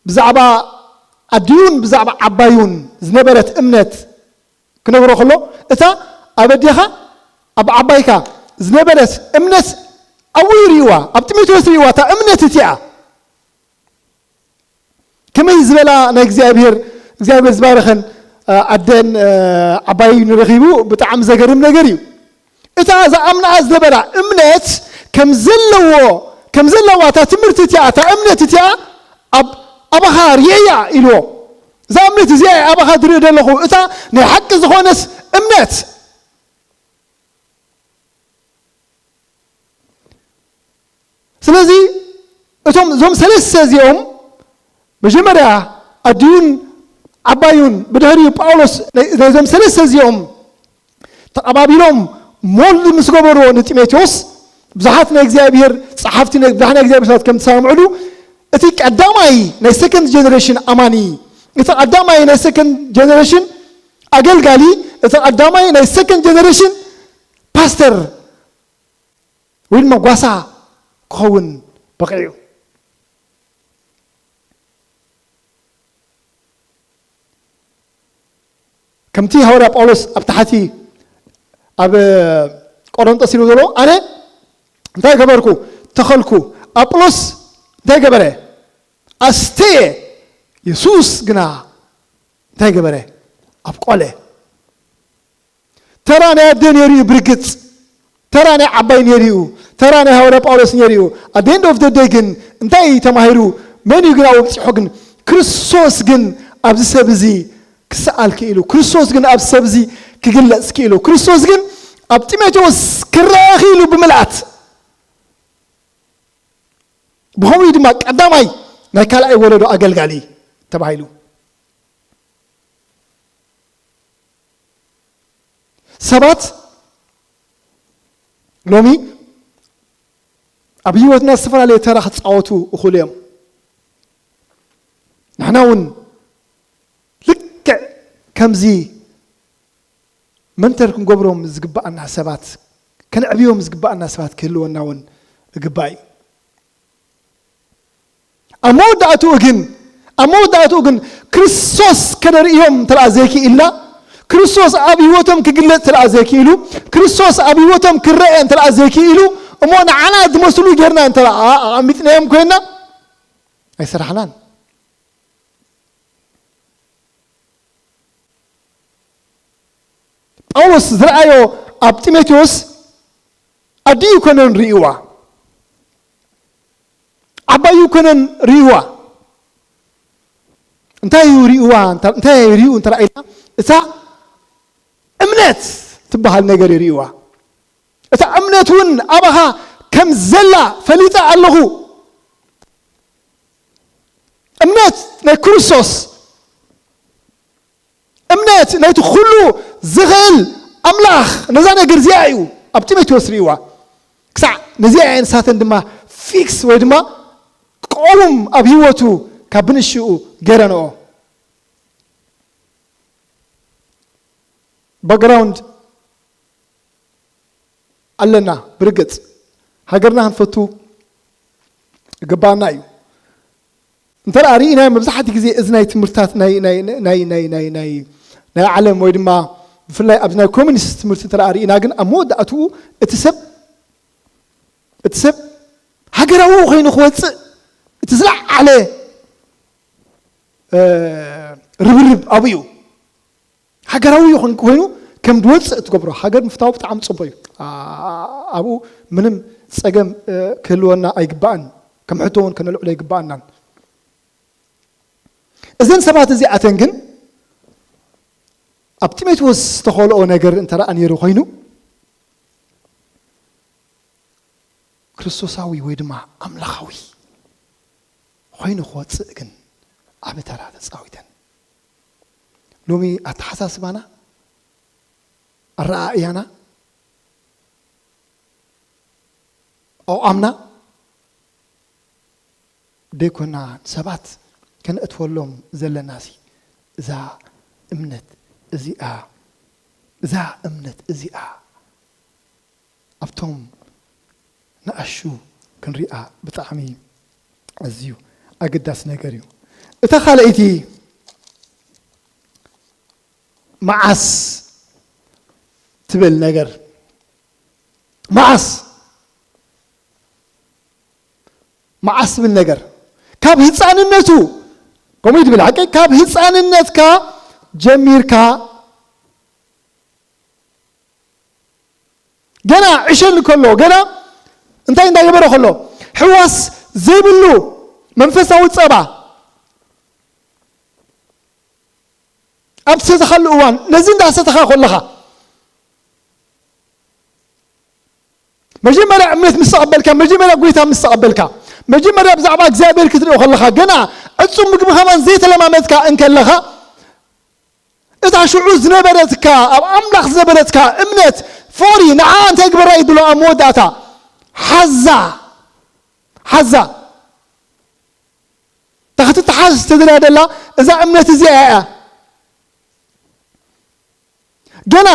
ብዛዕባ ኣዲኡን ብዛዕባ ዓባዩን ዝነበረት እምነት ክነግሮ ከሎ፣ እታ ኣብ ኣዴኻ ኣብ ዓባይካ ዝነበረት እምነት ኣብኡ ይርእይዋ፣ ኣብ ጢሞቴዎስ ይርእይዋ፣ እታ እምነት እቲኣ። ከመይ ዝበላ ናይ እግዚኣብሔር፣ እግዚኣብሔር ዝባረኸን፣ እ፣ ኣደን፣ እ፣ ዓባይ ንረኺቡ ብጣዕሚ ዘገርም ነገር እዩ። እታ ዝኣምናኣ ዝነበራ እምነት ከም ዘለዎ፣ ከም ዘለዋ እታ ትምህርቲ እቲኣ፣ እታ እምነት እቲኣ ኣብ ኣባኻ ርእየያ ኢልዎ። እዛ እምነት እዚኣ እየ ኣባኻ ዝርኢ ዘለኹ፣ እታ ናይ ሓቂ ዝኾነስ እምነት። ስለዚ እቶም፣ እዞም ሰለስተ እዚኦም መጀመርያ ኣዲኡን ዓባዩን ብድሕሪኡ ጳውሎስ ናይ-፣ ናይዞም ሰለስተ እዚኦም ተቐባቢሎም ሞልድ ምስ ገበርዎ ንጢሞቴዎስ፣ ብዙሓት ናይ እግዚኣብሔር ጸሓፍቲ፣ ናይ ብዙሓት ናይ እግዚኣብሔር ሰባት ከም ትሰማምዕሉ፣ እቲ ቀዳማይ ናይ ሰከንድ ጀነሬሽን ኣማኒ፣ እቲ ቀዳማይ ናይ ሰከንድ ጀነሬሽን ኣገልጋሊ፣ እቲ ቀዳማይ ናይ ሰከንድ ጀነሬሽን ፓስተር ወይ ድማ ጓሳ ክኸውን በቂዑ። ከምቲ ሃዋርያ ጳውሎስ ኣብ ታሕቲ ኣብ ቆሮንጦስ ኢሉ ዘሎ፣ ኣነ እንታይ ገበርኩ? ተኸልኩ። ኣጵሎስ እንታይ ገበረ? ኣስተየ። የሱስ ግና እንታይ ገበረ? ኣብቆለ። ተራ ናይ ኣደ ነይሩ እዩ ብርግጽ፣ ተራ ናይ ዓባይ ነይሩ እዩ፣ ተራ ናይ ሃዋርያ ጳውሎስ ነይሩ እዩ። At the end of the day ግን እንታይ እዩ ተማሂሩ? መን እዩ ግን ኣብኡ ኣብጺሖ? ግን ክርስቶስ ግን ኣብዚ ሰብ እዚ ክሰኣል ክኢሉ፣ ክርስቶስ ግን ኣብዚ ሰብ እዚ ክግለጽ ክኢሉ፣ ክርስቶስ ግን ኣብ ጢሞቴዎስ ክረአ ክኢሉ ብምልኣት። ብኸምኡ ድማ ቀዳማይ ናይ ካልኣይ ወለዶ ኣገልጋሊ ተባሂሉ። ሰባት ሎሚ ኣብ ህይወትና ዝተፈላለየ ተራ ክጻወቱ ይኽእሉ እዮም። ንሕና እውን ልክዕ ከምዚ መንተር ክንገብሮም ዝግባኣና ሰባት፣ ከነዕብዮም ዝግባኣና ሰባት ክህልወና እውን ይግባእ እዩ። ኣብ መወዳእትኡ ግን፣ ኣብ መወዳእትኡ ግን ክርስቶስ ከነርእዮም እንተ ደኣ ዘይክኢልና፣ ክርስቶስ ኣብ ህይወቶም ክግለጽ እንተ ደኣ ዘይክኢሉ፣ ክርስቶስ ኣብ ህይወቶም ክረአ እንተ ደኣ ዘይክኢሉ፣ እሞ ንዓና ዝመስሉ ጌርና እንተ ደኣ ኣቐሚጥናዮም ኮይንና፣ ኣይሰራሕናን። ጳውሎስ ዝረኣዮ ኣብ ጢሞቴዎስ ኣዲኡ ኮነን ርእይዋ፣ ዓባዩ ኮነን ርእይዋ። እንታይ እዩ ርእይዋ? እንታ-፣ እንታይ እዩ ርእዩ እንተ ኢልና፣ እታ እምነት ትበሃል ነገር እዩ ርእይዋ። እታ እምነት እውን ኣባኻ ከም ዘላ ፈሊጠ ኣለኹ። እምነት ናይ ክርስቶስ፣ እምነት ናይቲ ኩሉ ዝኽእል ኣምላኽ ነዛ ነገር እዚኣ እዩ ኣብ ጢሞቴዎስ ርእይዋ። ክሳዕ ነዚኣ እየን ንሳተን ድማ ፊክስ ወይ ድማ ቀውም ኣብ ህይወቱ ካብ ብንሽኡ ገይረንኦ። ባክግራውንድ ኣለና። ብርግጽ ሃገርና ክንፈቱ ይግባኣና እዩ። እንተ ደኣ ርኢና መብዛሕትኡ ግዜ እዚ ናይ ትምህርትታት ናይ፣ ናይ፣ ናይ፣ ናይ፣ ናይ፣ ናይ፣ ናይ ዓለም ወይ ድማ ብፍላይ ኣብዚ ናይ ኮሚኒስት ትምህርቲ እንተ ደኣ ርኢና ግን ኣብ መወዳእትኡ እቲ ሰብ፣ እቲ ሰብ ሃገራዊ ኮይኑ ክወጽእ እቲ ዝለዓለ፣ እ፣ ርብርብ ኣብኡ እዩ። ሃገራዊ ይኹን ኮይኑ ከም ድወጽእ ትገብሮ። ሃገር ምፍታው ብጣዕሚ ጽቡቕ እዩ። ኣ-፣ ኣብኡ ምንም ጸገም፣ እ፣ ክህልወና ኣይግባእን። ከም ሕቶ እውን ከነልዕሎ ኣይግባእናን። እዘን ሰባት እዚኣተን ግን ኣብ ጢሞቴዎስ ዝተኸልኦ ነገር እንተ ደኣ ነይሩ ኮይኑ፣ ክርስቶሳዊ ወይ ድማ ኣምላኻዊ ኮይኑ ክወጽእ ግን ዓቢ ተራ ተጻዊተን። ሎሚ ኣተሓሳስባና፣ ኣረኣእያና፣ ኣቋምና ደይኮና ንሰባት ከነእትወሎም ዘለናሲ እዛ እምነት እዚኣ፣ እዛ እምነት እዚኣ ኣብቶም ንኣሹ ክንሪኣ ብጣዕሚ ኣዝዩ ኣገዳሲ ነገር እዩ። እታ ካልኣይቲ መዓስ ትብል ነገር፣ መዓስ፣ መዓስ ትብል ነገር ካብ ህፃንነቱ፣ ከምኡ እዩ ትብል ሓቂ፣ ካብ ህፃንነትካ ጀሚርካ ገና ዕሸል ከሎ፣ ገና እንታይ እንዳገበረ ከሎ፣ ሕዋስ ዘይብሉ መንፈሳዊ ጸባ ኣብ ትሰተኻሉ እዋን፣ ነዚ እንዳሰተኻ ከለኻ፣ መጀመርያ እምነት ምስ ተቐበልካ፣ መጀመርያ ጎይታ ምስ ተቐበልካ፣ መጀመርያ ብዛዕባ እግዚኣብሔር ክትሪኦ ከለኻ፣ ገና ዕጹም ምግቢ ከማን ዘይተለማመድካ እንከለኻ፣ እታ ሽዑ ዝነበረትካ፣ ኣብ ኣምላኽ ዝነበረትካ እምነት ፍቕሪ፣ ንዓ እንታይ ግበራ እዩ ድሎ ኣብ መወዳእታ? ሓዛ ሓዛ እታ ክትተሓዝ ዝተደልያ ደላ እዛ እምነት እዚኣ እያ። ገና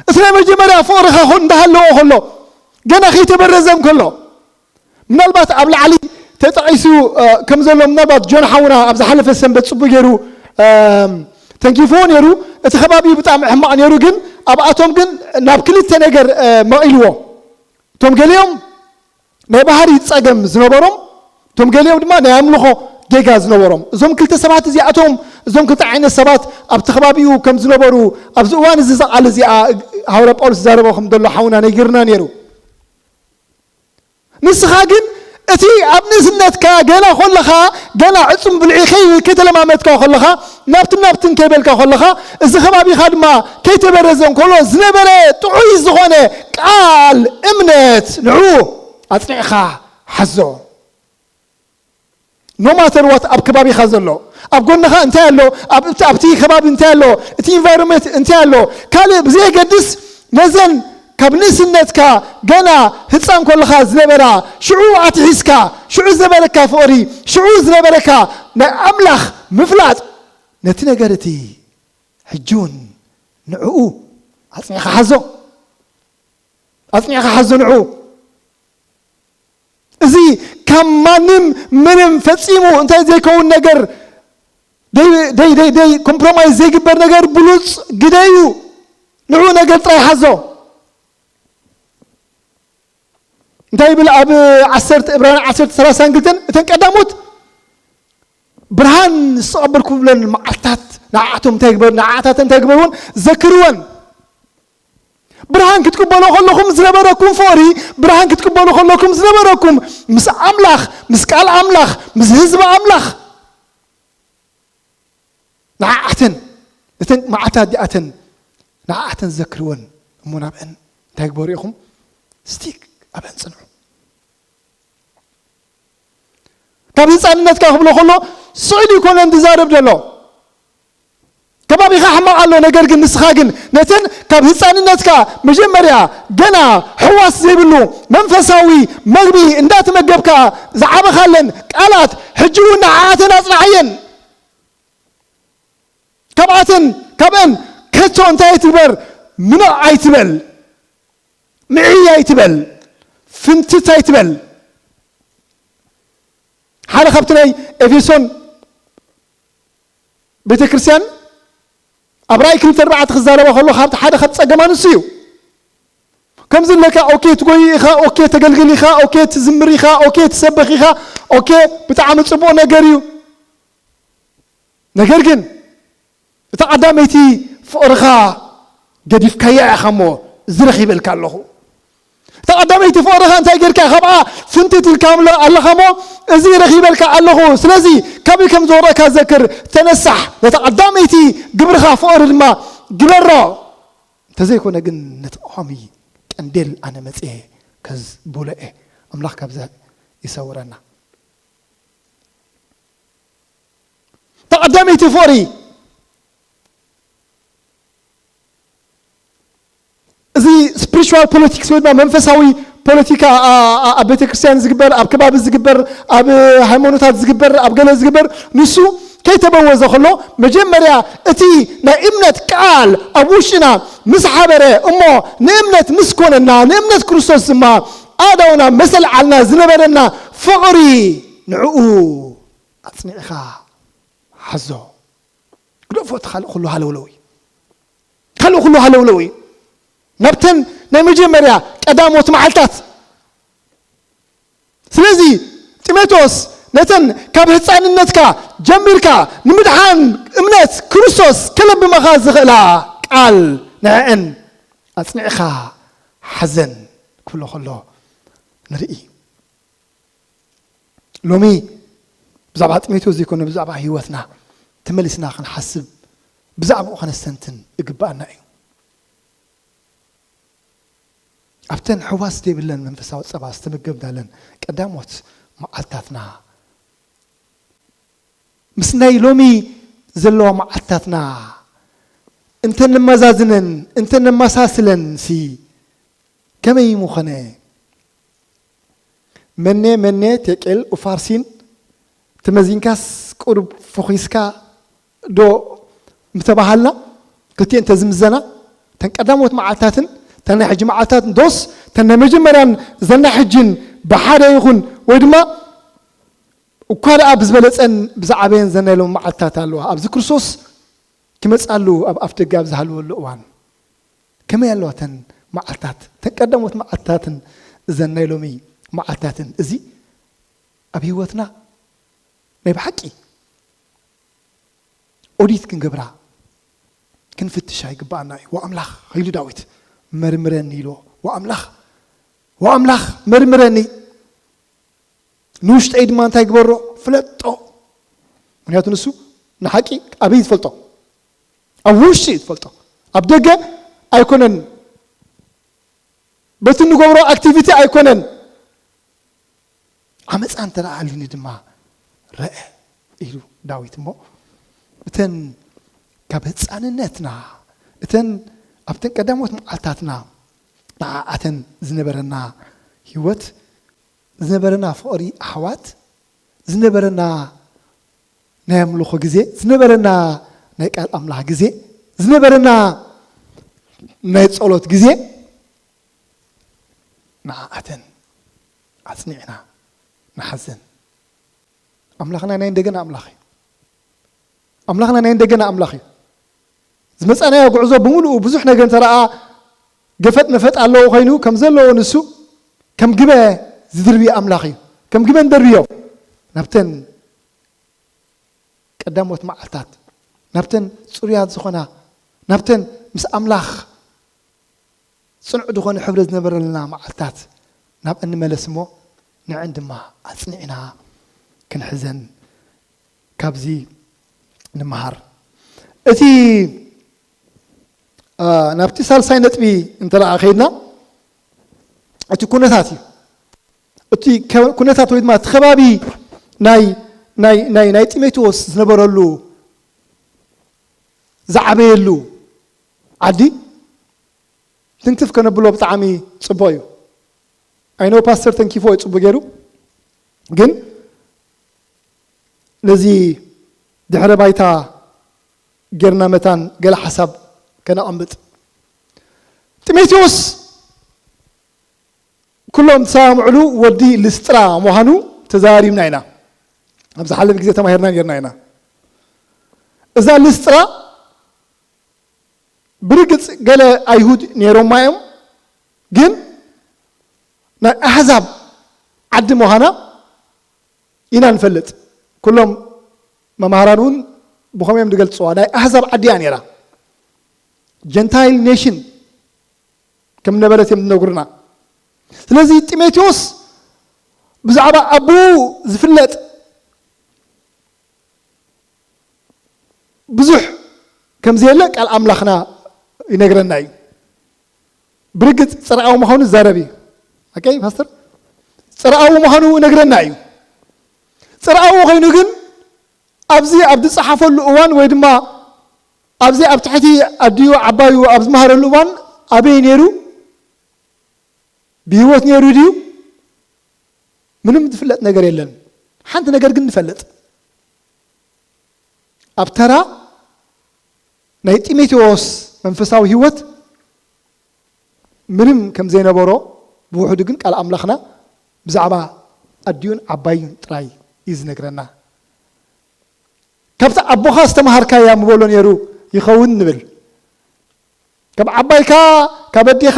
እቲ ናይ መጀመርያ ፍቕርኻ ኾን እንዳሃለዎ ከሎ፣ ገና ከይተበረዘም ከሎ፣ ምናልባት ኣብ ላዕሊ ተጠቒሱ ከም ዘሎ፣ ምናልባት ጆን ሓውና ኣብ ዝሓለፈ ሰንበት ጽቡቅ ገይሩ ተንኪፍዎ ነይሩ። እቲ ከባቢ ብጣዕሚ ሕማቕ ነይሩ፣ ግን ኣብኣቶም ግን ናብ ክልተ ነገር መቒልዎ። እቶም ገሊኦም ናይ ባህሪ ጸገም ዝነበሮም፣ እቶም ገሊኦም ድማ ናይ ኣምልኾ ጌጋ ዝነበሮም። እዞም ክልተ ሰባት እዚኣቶም፣ እዞም ክልተ ዓይነት ሰባት ኣብቲ ከባቢኡ ከም ዝነበሩ፣ ኣብዚ እዋን እዚ እዛ ቃል እዚኣ ሃዋርያ ጳውሎስ ዝዛረቦ ከም ዘሎ ሓውና ነጊርና ነይሩ። ንስኻ ግን እቲ ኣብ ንእስነትካ ገና ኮለኻ፣ ገና ዕጹም ብልዒ ከይ-፣ ከይተለማመድካ ኮለኻ፣ ናብትን ናብትን ከይበልካ ኮለኻ፣ እዚ ከባቢኻ ድማ ከይተበረዘ እንከሎ ዝነበረ ጥዑይ ዝኾነ ቃል እምነት ንዑ ኣጽኒዕኻ ሓዞ። No matter what ኣብ ከባቢኻ ዘሎ፣ ኣብ ጎንኻ እንታይ ኣሎ፣ ኣብ፣ ኣብቲ ከባቢ እንታይ ኣሎ፣ እቲ ኢንቫይሮንመንት እንታይ ኣሎ፣ ካልእ ብዘየገድስ ነዘን ካብ ንእስነትካ ገና ህፃን ኮለኻ ዝነበራ፣ ሽዑ ኣትሒዝካ፣ ሽዑ ዝነበረካ ፍቕሪ፣ ሽዑ ዝነበረካ ናይ ኣምላኽ ምፍላጥ፣ ነቲ ነገር እቲ ሕጂ እውን ንዕኡ ኣጽኒዕኻ ሓዞ። ኣጽኒዕኻ ሓዞ ንዕኡ። እዚ ካብ ማንም ምንም ፈጺሙ እንታይ ዘይከውን ነገር፣ ደይ፣ ደይ፣ ደይ፣ ደይ ኮምፕሮማይዝ ዘይግበር ነገር ብሉጽ ግደ እዩ። ንዕኡ ነገር ጥራይ ሓዞ። እንታይ ይብል ኣብ ዓሰርተ፣ ዕብራውያን ዓሰርተ ሰላሳን ክልተን፣ እተን ቀዳሞት ብርሃን ዝተቐበልኩብለን መዓልታት ንዓኣቶም እንታይ ግበር-፣ ንዓኣታተን እንታይ ግበርወን? ዘክርወን። ብርሃን ክትቅበሉ ከለኹም ዝነበረኩም ፍቕሪ፣ ብርሃን ክትቅበሉ ከለኹም ዝነበረኩም ምስ ኣምላኽ፣ ምስ ቃል ኣምላኽ፣ ምስ ህዝቢ ኣምላኽ፣ ንዓኣተን፣ እተን መዓልታት እዚኣተን ንዓኣተን ዘክርወን። እሞ ናብአን እንታይ ግበሩ ኢኹም? ስቲክ ኣብአን ጽንዑ። ካብ ህፃንነትካ ክብሎ ከሎ ስዕል ይኮነን ዝዛረብ ዘሎ። ከባቢኻ ሕማቕ ኣሎ፣ ነገር ግን ንስኻ ግን ነተን ካብ ህፃንነትካ መጀመርያ ገና ሕዋስ ዘይብሉ መንፈሳዊ መግቢ እንዳተመገብካ ዝዓበኻለን ቃላት ሕጂ እውን ንዓኣተን ኣጽንዓየን። ካብኣተን፣ ካብአን ከቶ እንታይ ኣይትግበር፣ ምንቕ ኣይትበል፣ ምዕይ ኣይትበል፣ ፍንትት ኣይትበል። ሓደ ካብቲ ናይ ኤፌሶን ቤተ ክርስቲያን ኣብ ራእይ ክልተ ኣርባዕተ ክዛረባ ከሎ፣ ካብቲ ሓደ ካብ ጸገማ ንሱ እዩ። ከምዚ ኣለካ፣ ኦኬ፣ ትጎይ ኢኻ፣ ኦኬ፣ ተገልግል ኢኻ፣ ኦኬ፣ ትዝምር ኢኻ፣ ኦኬ፣ ትሰብኽ ኢኻ፣ ኦኬ፣ ብጣዕሚ ጽቡቕ ነገር እዩ። ነገር ግን እታ ቀዳመይቲ ፍቕርኻ ገዲፍካያ ኢኻ እሞ፣ እዚ ረኺበልካ ኣለኹ። እታ ቀዳመይቲ ፍቕርኻ እንታይ ጌርካ? ካብኣ ፍንትት ኢልካ ኣሎ-፣ ኣለኻ እሞ፣ እዚ ረኺበልካ ኣለኹ። ስለዚ ካበይ ከም ዝወረካ ዘክር፣ ተነሳሕ። ነታ ቀዳመይቲ ግብርኻ ፍቕሪ ድማ ግበሮ። እንተዘይኮነ ግን ነቲ ቀዋሚ ቀንዴል ኣነ መጽኤ ከዝቡሎ እየ። ኣምላኽ ካብዛ ይሰውረና። እታ ቀዳመይቲ ፍቕሪ፣ እዚ ስፒሪቹዋል ፖለቲክስ ወይ ድማ መንፈሳዊ ፖለቲካ፣ ኣ-፣ ኣ-፣ ኣብ ቤተ ክርስቲያን ዝግበር፣ ኣብ ከባቢ ዝግበር፣ ኣብ ሃይማኖታት ዝግበር፣ ኣብ ገለ ዝግበር፣ ንሱ ከይተበወዘ ከሎ፣ መጀመርያ እቲ ናይ እምነት ቃል ኣብ ውሽጥና ምስ ሓበረ፣ እሞ ንእምነት ምስ ኮነና፣ ንእምነት ክርስቶስ ድማ ኣእዳውና መሰልዓልና ዝነበረና ፍቕሪ፣ ንዕኡ ኣጽኒዕኻ ሓዞ። ግደፎ፣ እቲ ካልእ ኩሉ ሃለውለው እዩ። ካልእ ኩሉ ሃለውለው እዩ። ናብተን ናይ መጀመርያ ቀዳሞት መዓልታት። ስለዚ ጢሞቴዎስ፣ ነተን ካብ ህፃንነትካ ጀሚርካ ንምድሓን እምነት ክርስቶስ ከለብመኻ ዝኽእላ ቃል ንዕአን ኣጽኒዕኻ ሓዘን ክብሎ ከሎ ንርኢ። ሎሚ ብዛዕባ ጢሞቴዎስ ዘይኮነ፣ ብዛዕባ ህይወትና ተመሊስና ክንሓስብ፣ ብዛዕባኡ ከነስተንትን እግብኣና እዩ። ኣብተን ሕዋስ ዘይብለን መንፈሳዊ ጸባ ዝተመገብናለን ቀዳሞት መዓልታትና፣ ምስ ናይ ሎሚ ዘለዋ መዓልታትና እንተንመዛዝነን፣ እንተንመሳስለን ሲ ከመይ ምኾነ? መኔ መኔ ቴቄል ኡፋርሲን ተመዚንካስ ቁሩብ ፎኺስካ ዶ ምተባሃልና፣ ክልቲኤን ተዝምዘና፣ ተን ቀዳሞት መዓልታትን ተን ናይ ሕጂ መዓልታትን ዶስ፣ ተን ናይ መጀመርያን ዘን ናይ ሕጂን ብሓደ ይኹን፣ ወይ ድማ እኳ ደኣ ብዝበለጸን ብዝዓበየን ዘን ናይ ሎሚ መዓልታት ኣለዋ። ኣብዚ ክርስቶስ ክመጽኣሉ ኣብ ኣፍ ደገ ኣብ ዝሃለወሉ እዋን ከመይ ኣለዋ ተን መዓልታት፣ ተን ቀዳሞት መዓልታትን እዘን ናይ ሎሚ መዓልታትን? እዚ ኣብ ህይወትና ናይ ብሓቂ ኦዲት ክንገብራ ክንፍትሻ ይግባኣና እዩ። ወኣምላኽ ኢሉ ዳዊት፣ "መርምረኒ" ኢልዎ። ወኣምላኽ፣ ወኣምላኽ መርምረኒ፣ ንውሽጠይ ድማ እንታይ ግበሮ? ፍለጦ። ምክንያቱ ንሱ ንሓቂ ኣበይ ትፈልጦ? ኣብ ውሽጢ እዩ ትፈልጦ። ኣብ ደገ ኣይኮነን። በቲ እንገብሮ ኣክቲቪቲ ኣይኮነን። ዓመፃ እንተ ደኣ ሃልዩኒ ድማ ረአ ኢሉ ዳዊት። እሞ እተን ካብ ህፃንነትና፣ እተን ኣብተን ቀዳሞት መዓልታትና ንዓኣተን ዝነበረና ህይወት፣ ዝነበረና ፍቕሪ ኣሕዋት፣ ዝነበረና ናይ ኣምልኾ ግዜ፣ ዝነበረና ናይ ቃል ኣምላኽ ግዜ፣ ዝነበረና ናይ ጸሎት ግዜ፣ ንዓኣተን ኣጽኒዕና ንሓዘን። ኣምላኽና ናይ እንደገና ኣምላኽ እዩ። ኣምላኽና ናይ እንደገና ኣምላኽ እዩ። ዝመጻናዮ ጉዕዞ ብምሉኡ ብዙሕ ነገር እንተ ደኣ ገፈጥ መፈጥ ኣለዎ ኮይኑ፣ ከም ዘለዎ ንሱ ከም ግበ ዝድርቢ ኣምላኽ እዩ። ከም ግበ ንደርብዮ ናብተን ቀዳሞት መዓልታት፣ ናብተን ጽሩያት ዝኾና፣ ናብተን ምስ ኣምላኽ ጽኑዕ ዝኾነ ሕብረት ዝነበረልና መዓልታት ናብ እንመለስ እሞ፣ ንዐን ድማ ኣጽኒዕና ክንሕዘን ካብዚ ንምሃር። እቲ፣ አ፣ ናብቲ ሳልሳይ ነጥቢ እንተ ደኣ ከይድና፣ እቲ ኩነታት እዩ። እቲ ከ-፣ ኩነታት ወይ ድማ እቲ ከባቢ ናይ፣ ናይ፣ ናይ፣ ናይ ጢሞቴዎስ ዝነበረሉ፣ ዝዓበየሉ ዓዲ ትንክፍ ከነብሎ ብጣዕሚ ጽቡቕ እዩ። ኣይኖ ፓስተር ተንኪፎ እዩ ጽቡቕ ገይሩ፣ ግን ነዚ ድሕረ ባይታ ጌርና መታን ገለ ሓሳብ ከነቐምጥ። ጢሞቴዎስ ኩሎም ዝሰማምዕሉ ወዲ ልስጥራ ምዃኑ ተዛሪብና ኢና። ኣብ ዝሓለፈ ግዜ ተማሂርና ጌርና ኢና። እዛ ልስጥራ ብርግጽ ገለ ኣይሁድ ነይሮማ እዮም፣ ግን ናይ ኣህዛብ ዓዲ ምዃና ኢና ንፈልጥ። ኩሎም መማህራን እውን ብኸመይ እዮም ዝገልጽዋ? ናይ ኣህዛብ ዓዲ እያ ነይራ። ጀንታይል ኔሽን ከም ነበረት እዮም ዝነግሩና። ስለዚ ጢሞቴዎስ ብዛዕባ ኣቦኡ ዝፍለጥ ብዙሕ ከም ዘየለ ቃል ኣምላኽና ይነግረና እዩ። ብርግጽ ጽርኣዊ ምዃኑ ይዛረብ እዩ። ኦኬ ፓስተር፣ ጽርኣዊ ምዃኑ ይነግረና እዩ። ጽርኣዊ ኮይኑ ግን ኣብዚ ኣብ ዝጸሓፈሉ እዋን ወይ ድማ ኣብዚ ኣብ ትሕቲ ኣዲኡ ዓባዩ ኣብ ዝመሃረሉ እዋን ኣበይ ነይሩ? ብህይወት ነይሩ ድዩ? ምንም ዝፍለጥ ነገር የለን። ሓንቲ ነገር ግን ንፈልጥ። ኣብ ተራ ናይ ጢሞቴዎስ መንፈሳዊ ህይወት ምንም ከም ዘይነበሮ፣ ብውሕዱ ግን ቃል ኣምላኽና ብዛዕባ ኣዲኡን ዓባዩን ጥራይ እዩ ዝነግረና። ካብቲ ኣቦኻ ዝተምሃርካያ ምበሎ ነይሩ ይኸውን ንብል። ካብ ዓባይካ፣ ካብ ኣዴኻ፣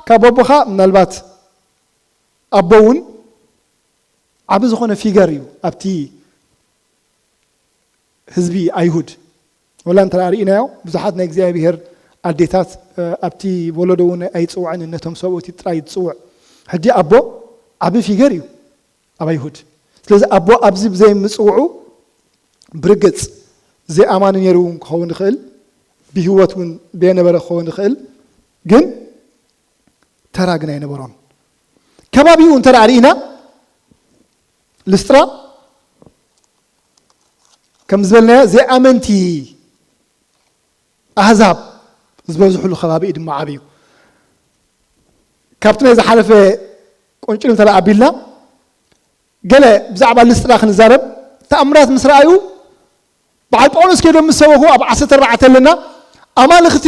ካብ ኣቦኻ፣ ምናልባት ኣቦ እውን ዓቢ ዝኾነ ፊገር እዩ ኣብቲ ህዝቢ ኣይሁድ። ወላ እንተ ደኣ ርኢናዮ፣ ብዙሓት ናይ እግዚኣብሄር ኣዴታት፣ እ፣ ኣብቲ ወለዶ እውን ኣይጽውዕን፣ ነቶም ሰብኡት ጥራይ እዩ ዝጽውዕ። ሕጂ ኣቦ ዓቢ ፊገር እዩ ኣብ ኣይሁድ። ስለዚ ኣቦ ኣብዚ ብዘይ ምጽውዑ ብርግጽ ዘይኣማኒ ነይሩ እውን ክኸውን ይኽእል፣ ብህይወት እውን በየነበረ ክኸውን ይኽእል፣ ግን ተራ ግን ኣይነበሮን። ከባቢኡ እንተ ደኣ ርኢና፣ ልስጥራ ከም ዝበልናዮ ዘይኣመንቲ ኣህዛብ ዝበዝሕሉ ከባቢ እዩ ድማ ዓብዩ። ካብቲ ናይ ዝሓለፈ ቁንጭል እንተ ደኣ ኣቢልና፣ ገለ ብዛዕባ ልስጥራ ክንዛረብ፣ ተኣምራት ምስ ረኣዩ፣ በዓል ጳውሎስ ከይዶም ምስ ሰበኹ ኣብ ዓሰርተ ኣርባዕተ ኣለና፣ ኣማልኽቲ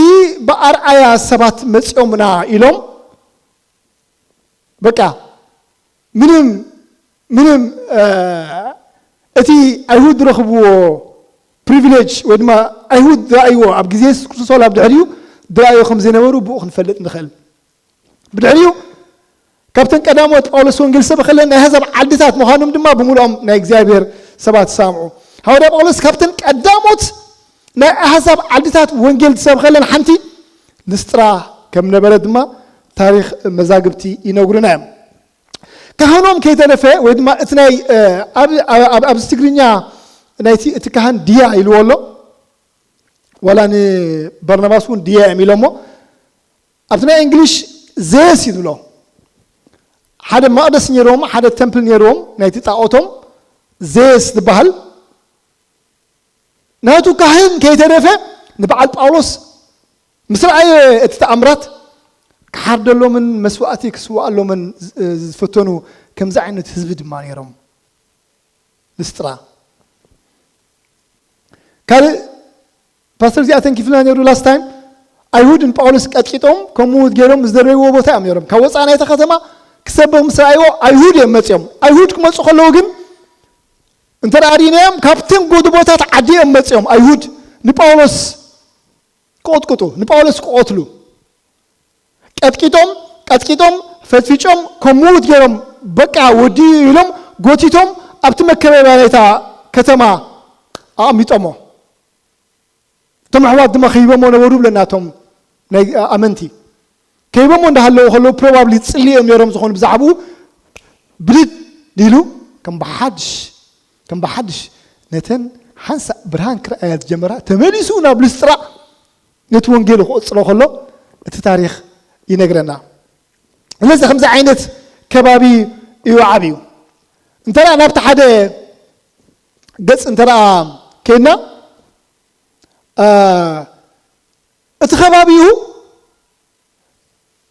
ብኣርኣያ ሰባት መጺኦምና ኢሎም። በቃ ምንም ምንም እቲ ኣይሁድ ዝረኽብዎ ፕሪቪሌጅ ወይ ድማ ኣይሁድ ዝረኣይዎ ኣብ ግዜ የሱስ ክርስቶስ ዋላ ኣብ ድሕሪኡ ዝረኣይዎ ከም ዘይነበሩ ብኡ ክንፈልጥ ንኽእል። ብድሕሪኡ ካብተን ቀዳሞት ጳውሎስ ወንጌል ሰበኸለን ናይ ኣሕዛብ ዓድታት ምዃኖም ድማ ብምሉኦም ናይ እግዚኣብሔር ሰባት ሰምዑ። ሃዋርያ ጳውሎስ ካብተን ቀዳሞት ናይ ኣሕዛብ ዓድታት ወንጌል ዝሰብኸለን ሓንቲ ልስጥራ ከም ነበረ ድማ ታሪኽ መዛግብቲ ይነግሩና እዮም። ካህኖም ከይተረፈ ወይ ድማ እቲ ናይ ኣብዚ ትግርኛ ናይቲ እቲ ካህን ድያ ኢልዎ ኣሎ፣ ዋላ ንበርናባስ እውን ድያ እዮም ኢሎሞ። ኣብቲ ናይ እንግሊሽ ዜስ እዩ ዝብሎ። ሓደ መቕደስ ነይርዎም፣ ሓደ ተምፕል ነይርዎም ናይቲ ጣኦቶም ዜስ ዝበሃል። ናቱ ካህን ከይተረፈ ንበዓል ጳውሎስ ምስ ረኣየ እቲ ተኣምራት ክሓርደሎምን መስዋእቲ ክስዋኣሎምን ዝፈተኑ ከምዚ ዓይነት ህዝቢ ድማ ነይሮም። ልስጥራ ካልእ ፓስተር እዚኣ ተንኪፍልና ነይሩ ላስት ታይም። ኣይሁድ ንጳውሎስ ቀጥቂጦም ከም ምዉት ገይሮም ዝደረይዎ ቦታ እዮም ነይሮም። ካብ ወፃእ ናይቲ ከተማ ክሰብኽ ምስ ረኣይዎ ኣይሁድ እዮም መፂኦም። ኣይሁድ ክመፁ ከለዉ ግን እንተ ደኣ ርኢናዮም ካብተን ጎድቦታት ዓዲ እዮም መፂኦም ኣይሁድ ንጳውሎስ ክቕጥቅጡ ንጳውሎስ ክቐትሉ ቀጥቂጦም ቀጥቂጦም ፈጭፊጮም ከም ምዉት ገይሮም በቃ ወዲኡ ኢሎም ጎቲቶም ኣብቲ መከበብያ ናይታ ከተማ ኣቐሚጦሞ። እቶም ኣሕዋት ድማ ከይቦሞ ነበሩ ብለና እቶም ናይ ኣመንቲ ከይቦሞ እንዳሃለዉ ከለዉ ፕሮባብሊ ፅሊ እዮም ነይሮም ዝኾኑ ብዛዕባኡ ብድድ ኢሉ ከም ብሓድሽ ከም ብሓድሽ ነተን ሓንሳእ ብርሃን ክረኣያ ዝጀመራ ተመሊሱ ናብ ልስጥራ ነቲ ወንጌል ክቕፅሎ ከሎ እቲ ታሪኽ ይነግረና። ስለዚ ከምዚ ዓይነት ከባቢ እዩ ዓብዩ። እንተ ናብቲ ሓደ ገፅ እንተ ከይድና እቲ ከባቢኡ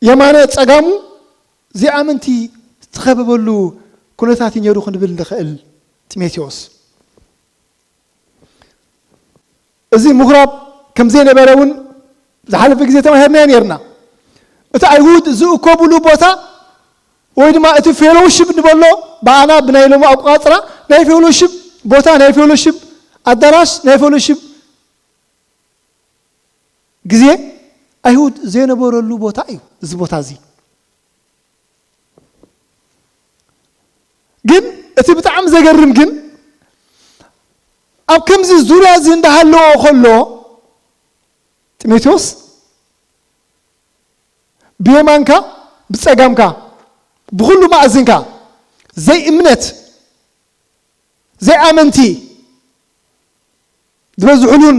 የማነ ፀጋሙ ዘይኣመንቲ ዝተኸበበሉ ኩነታት እዩ ነይሩ ክንብል ንኽእል። ጢሞቴዎስ እዚ ምኹራብ ከም ዘይነበረ እውን ዝሓለፈ ግዜ ተማሂርናዮ ነርና። እቲ ኣይሁድ ዝእከብሉ ቦታ ወይ ድማ እቲ ፌሎውሽፕ ንበሎ ብኣና ብናይ ሎሚ ኣቆፃፅራ ናይ ፌሎውሽፕ ቦታ ናይ ፌሎውሽፕ ኣዳራሽ ናይ ፌሎውሽፕ ግዜ ኣይሁድ ዘይነበረሉ ቦታ እዩ። እዚ ቦታ እዚ ግን እቲ ብጣዕሚ ዘገርም ግን ኣብ ከምዚ ዙርያ እዚ እንዳሃለዎ ከሎ ጢሞቴዎስ ብየማንካ ብፀጋምካ ብኩሉ ማእዝንካ ዘይእምነት ዘይኣመንቲ ዝበዝሕሉን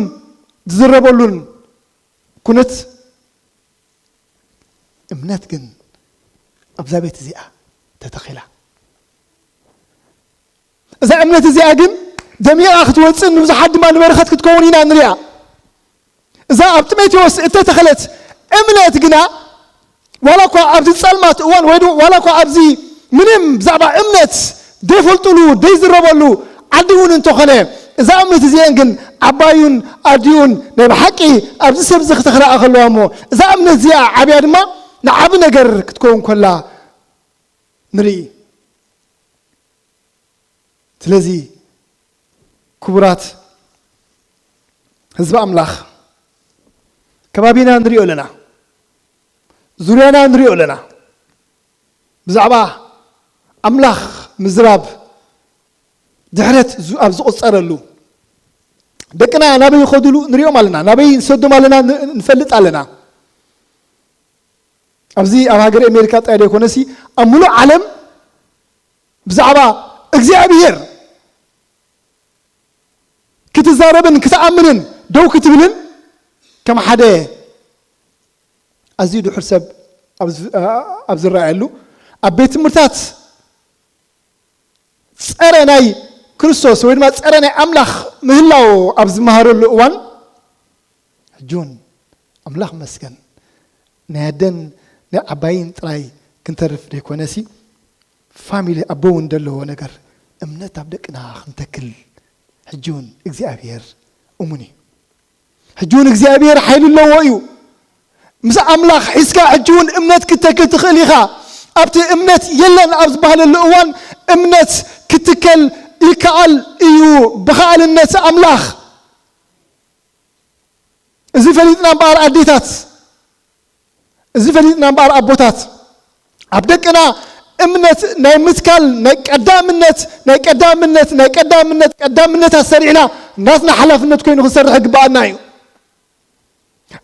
ዝዝረበሉን ኩነት እምነት ግን ኣብዛ ቤት እዚኣ ተተኺላ። እዛ እምነት እዚኣ ግን ደሚቓ ክትወፅን ንብዙሓት ድማ ንበረኸት ክትከውን ኢና ንሪኣ። እዛ ኣብ ጢሞቴዎስ እተተኸለት እምነት ግና ዋላ እኳ ኣብዚ ጸልማት እዋን ወይ ዋላ እኳ ኣብዚ ምንም ብዛዕባ እምነት ደይፈልጡሉ ደይዝረበሉ ዓዲ እውን እንተኾነ እዛ እምነት እዚአን ግን ዓባዩን ኣዲኡን ናይ ብሓቂ ኣብዚ ሰብ እዚ ክተኽረኣ ከለዋ እሞ እዛ እምነት እዚኣ ዓብያ ድማ ንዓቢ ነገር ክትከውን ከላ ንርኢ። ስለዚ ክቡራት ህዝቢ ኣምላኽ ከባቢና ንሪኦ ኣለና፣ ዙርያና ንሪኦ ኣለና። ብዛዕባ ኣምላኽ ምዝራብ ድሕረት ኣብ ዝቑጸረሉ ደቅና ናበይ ይኸዱሉ ንሪኦም ኣለና፣ ናበይ ንሰዶም ኣለና ንፈልጥ ኣለና። ኣብዚ ኣብ ሃገር ኣሜሪካ ጥራይ ዘይኮነሲ ኣብ ምሉእ ዓለም ብዛዕባ እግዚኣብሔር ክትዛረብን ክትኣምንን ደው ክትብልን ከም ሓደ ኣዝዩ ድሑር ሰብ ኣብ ዝረኣየሉ ኣብ ቤት ትምህርታት ፀረ ናይ ክርስቶስ ወይ ድማ ፀረ ናይ ኣምላኽ ምህላው ኣብ ዝመሃረሉ እዋን ሕጂ እውን ኣምላኽ መስገን ናይ ኣደን ናይ ዓባይን ጥራይ ክንተርፍ ዘይኮነሲ ፋሚሊ ኣቦ እውን ዘለዎ ነገር እምነት ኣብ ደቅና ክንተክል ሕጂ እውን እግዚኣብሔር እሙን እዩ። ሕጂ እውን እግዚኣብሔር ሓይሊ ኣለዎ እዩ። ምስ ኣምላኽ ሒዝካ ሕጂ እውን እምነት ክትተክል ትኽእል ኢኻ። ኣብቲ እምነት የለን ኣብ ዝበሃለሉ እዋን እምነት ክትከል ይከኣል እዩ ብኸኣልነት ኣምላኽ። እዚ ፈሊጥና እምበኣር ኣዴታት፣ እዚ ፈሊጥና እምበኣር ኣቦታት፣ ኣብ ደቅና እምነት ናይ ምትካል ናይ ቀዳምነት ናይ ቀዳምነት ናይ ቀዳምነት ቀዳምነት ኣሰሪዕና ናትና ሓላፍነት ኮይኑ ክንሰርሕ ይግበኣና እዩ።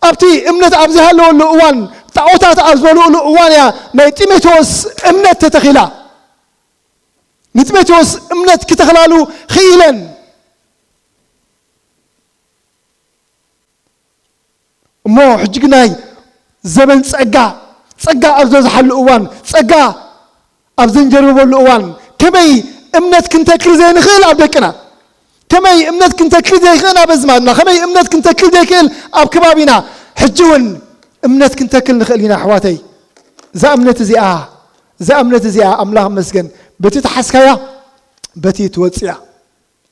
ኣብቲ እምነት ኣብ ዝሃለወሉ እዋን ጣዖታት ኣብ ዝበልኡሉ እዋን እያ ናይ ጢሞቴዎስ እምነት ተተኺላ። ንጢሞቴዎስ እምነት ክተኽላሉ ክኢለን። እሞ ሕጂ ግናይ ዘበን ጸጋ፣ ጸጋ ኣብ ዝበዝሓሉ እዋን፣ ጸጋ ኣብ ዘንጀርበበሉ እዋን ከመይ እምነት ክንተክል ዘይንኽእል ኣብ ደቅና፣ ከመይ እምነት ክንተክል ዘይክእል ኣብ ኣዝማድና፣ ከመይ እምነት ክንተክል ዘይክእል ኣብ ከባቢና፣ ሕጂ እውን እምነት ክንተክል ንኽእል ኢና ኣሕዋተይ። እዛ እምነት እዚኣ፣ እዛ እምነት እዚኣ ኣምላኽ መስገን በቲ ተሓዝካያ በቲ ትወጽእ እያ።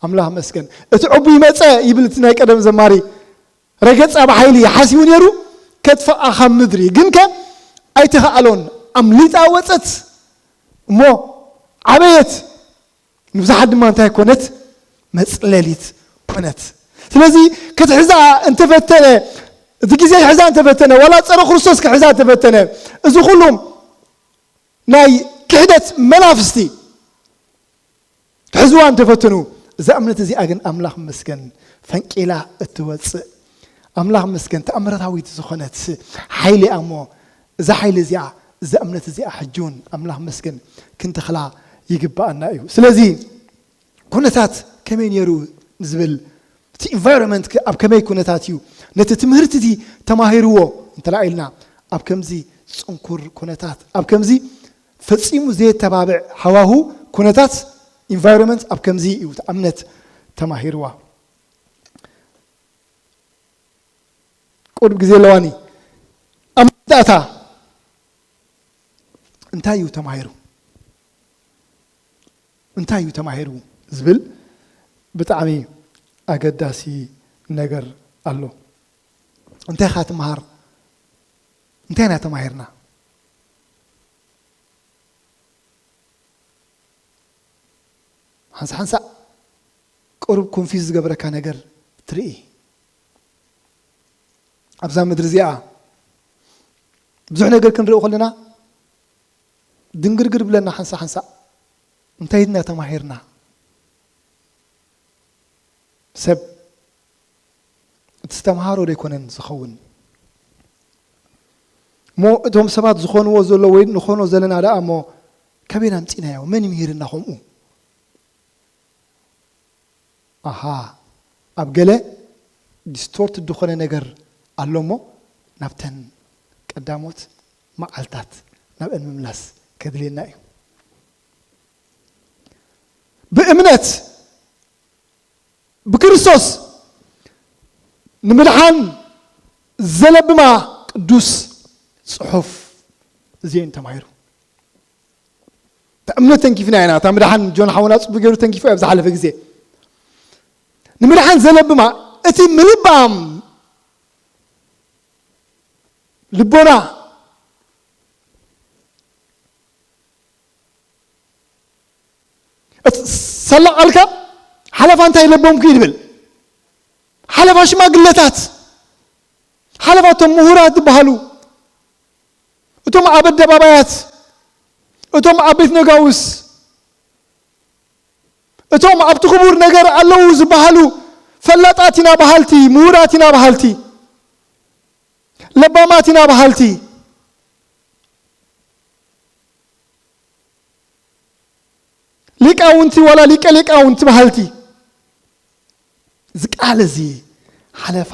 ኣምላኽ መስገን። እቲ ዕቡይ መጸ ይብል እቲ ናይ ቀደም ዘማሪ። ረገጻ ብሓይሊ ሓሲቡ ነይሩ ከጥፍኣ ካብ ምድሪ፣ ግንከ ኣይተኻእሎን። ኣምሊጣ ወጸት እሞ ዓበየት። ንብዙሓት ድማ እንታይ ኮነት? መጽለሊት ኮነት። ስለዚ ክትሕዛ እንተፈተነ፣ እቲ ግዜ ክሕዛ እንተፈተነ፣ ዋላ ጸረ ክርስቶስ ክሕዛ እንተፈተነ፣ እዚ ኩሉ ናይ ክሕደት መናፍስቲ ክሕዝዋ እንተፈተኑ፣ እዛ እምነት እዚኣ ግን ኣምላኽ መስገን ፈንቂላ እትወጽእ፣ ኣምላኽ መስገን ተኣምራታዊት ዝኾነት ሓይሊ እያ እሞ፣ እዛ ሓይሊ እዚኣ፣ እዛ እምነት እዚኣ ሕጂ እውን ኣምላኽ መስገን ክንተኽላ ይግብኣና እዩ። ስለዚ ኩነታት ከመይ ነይሩ ዝብል፣ እቲ ኢንቫይሮንመንት ከ ኣብ ከመይ ኩነታት እዩ ነቲ ትምህርቲ እቲ ተማሂርዎ እንተላ ኢልና፣ ኣብ ከምዚ ጽንኩር ኩነታት፣ ኣብ ከምዚ ፈጺሙ ዘየተባብዕ ሃዋሁ ኩነታት፣ ኢንቫይሮንመንት፣ ኣብ ከምዚ እዩ እቲ እምነት ተማሂርዋ። ቁሩብ ግዜ ኣለዋኒ። ኣብ መወዳእታ እንታይ እዩ ተማሂሩ? እንታይ እዩ ተማሂሩ ዝብል ብጣዕሚ ኣገዳሲ ነገር ኣሎ። እንታይ ኢኻ ትመሃር? እንታይ ኢና ተማሂርና? ሓንሳ ሓንሳ ቁሩብ ኮንፊዝ ዝገብረካ ነገር ትርኢ። ኣብዛ ምድሪ እዚኣ ብዙሕ ነገር ክንርኢ ከለና ድንግርግር ብለና ሓንሳ ሓንሳ። እንታይ ድና ተማሂርና? ሰብ እቲ ዝተምሃሮ ዶ ኣይኮነን ዝኸውን? እሞ እቶም ሰባት ዝኾንዎ ዘሎ ወይ ንኾኖ ዘለና ደኣ እሞ ካበይ ኣምጺእናዮ? መን ይምሂርና ከምኡ? ኣሃ፣ ኣብ ገለ ዲስቶርትድ ዝኾነ ነገር ኣሎ እሞ ናብተን ቀዳሞት መዓልታት ናብአን ምምላስ ከድልየና እዩ። ብእምነት ብክርስቶስ ንምድሓን ዘለብማ ቅዱስ ጽሑፍ እዚኤን ተማሂሩ። እታ እምነት ተንኪፍና ኢና። እታ ምድሓን ጆን ሓውና ጽቡቅ ገይሩ ተንኪፉ ኣብ ዝሓለፈ ግዜ። ንምድሓን ዘለብማ እቲ ምልባም ልቦና እቲ ሰላቕ ኣልካ ሓለፋ እንታይ ለቦምኩ ይድብል። ሓለፋ ሽማግለታት፣ ሓለፋ እቶም ምሁራት ዝበሃሉ፣ እቶም ኣብ ኣደባባያት፣ እቶም ኣብ ቤት ነጋውስ፣ እቶም ኣብቲ ክቡር ነገር ኣለዉ ዝበሃሉ ፈላጣት ኢና በሃልቲ፣ ምሁራት ኢና በሃልቲ፣ ለባማት ኢና በሃልቲ፣ ሊቃውንቲ ዋላ ሊቀ ሊቃውንቲ በሃልቲ። እዚ ቃል እዚ ሓለፋ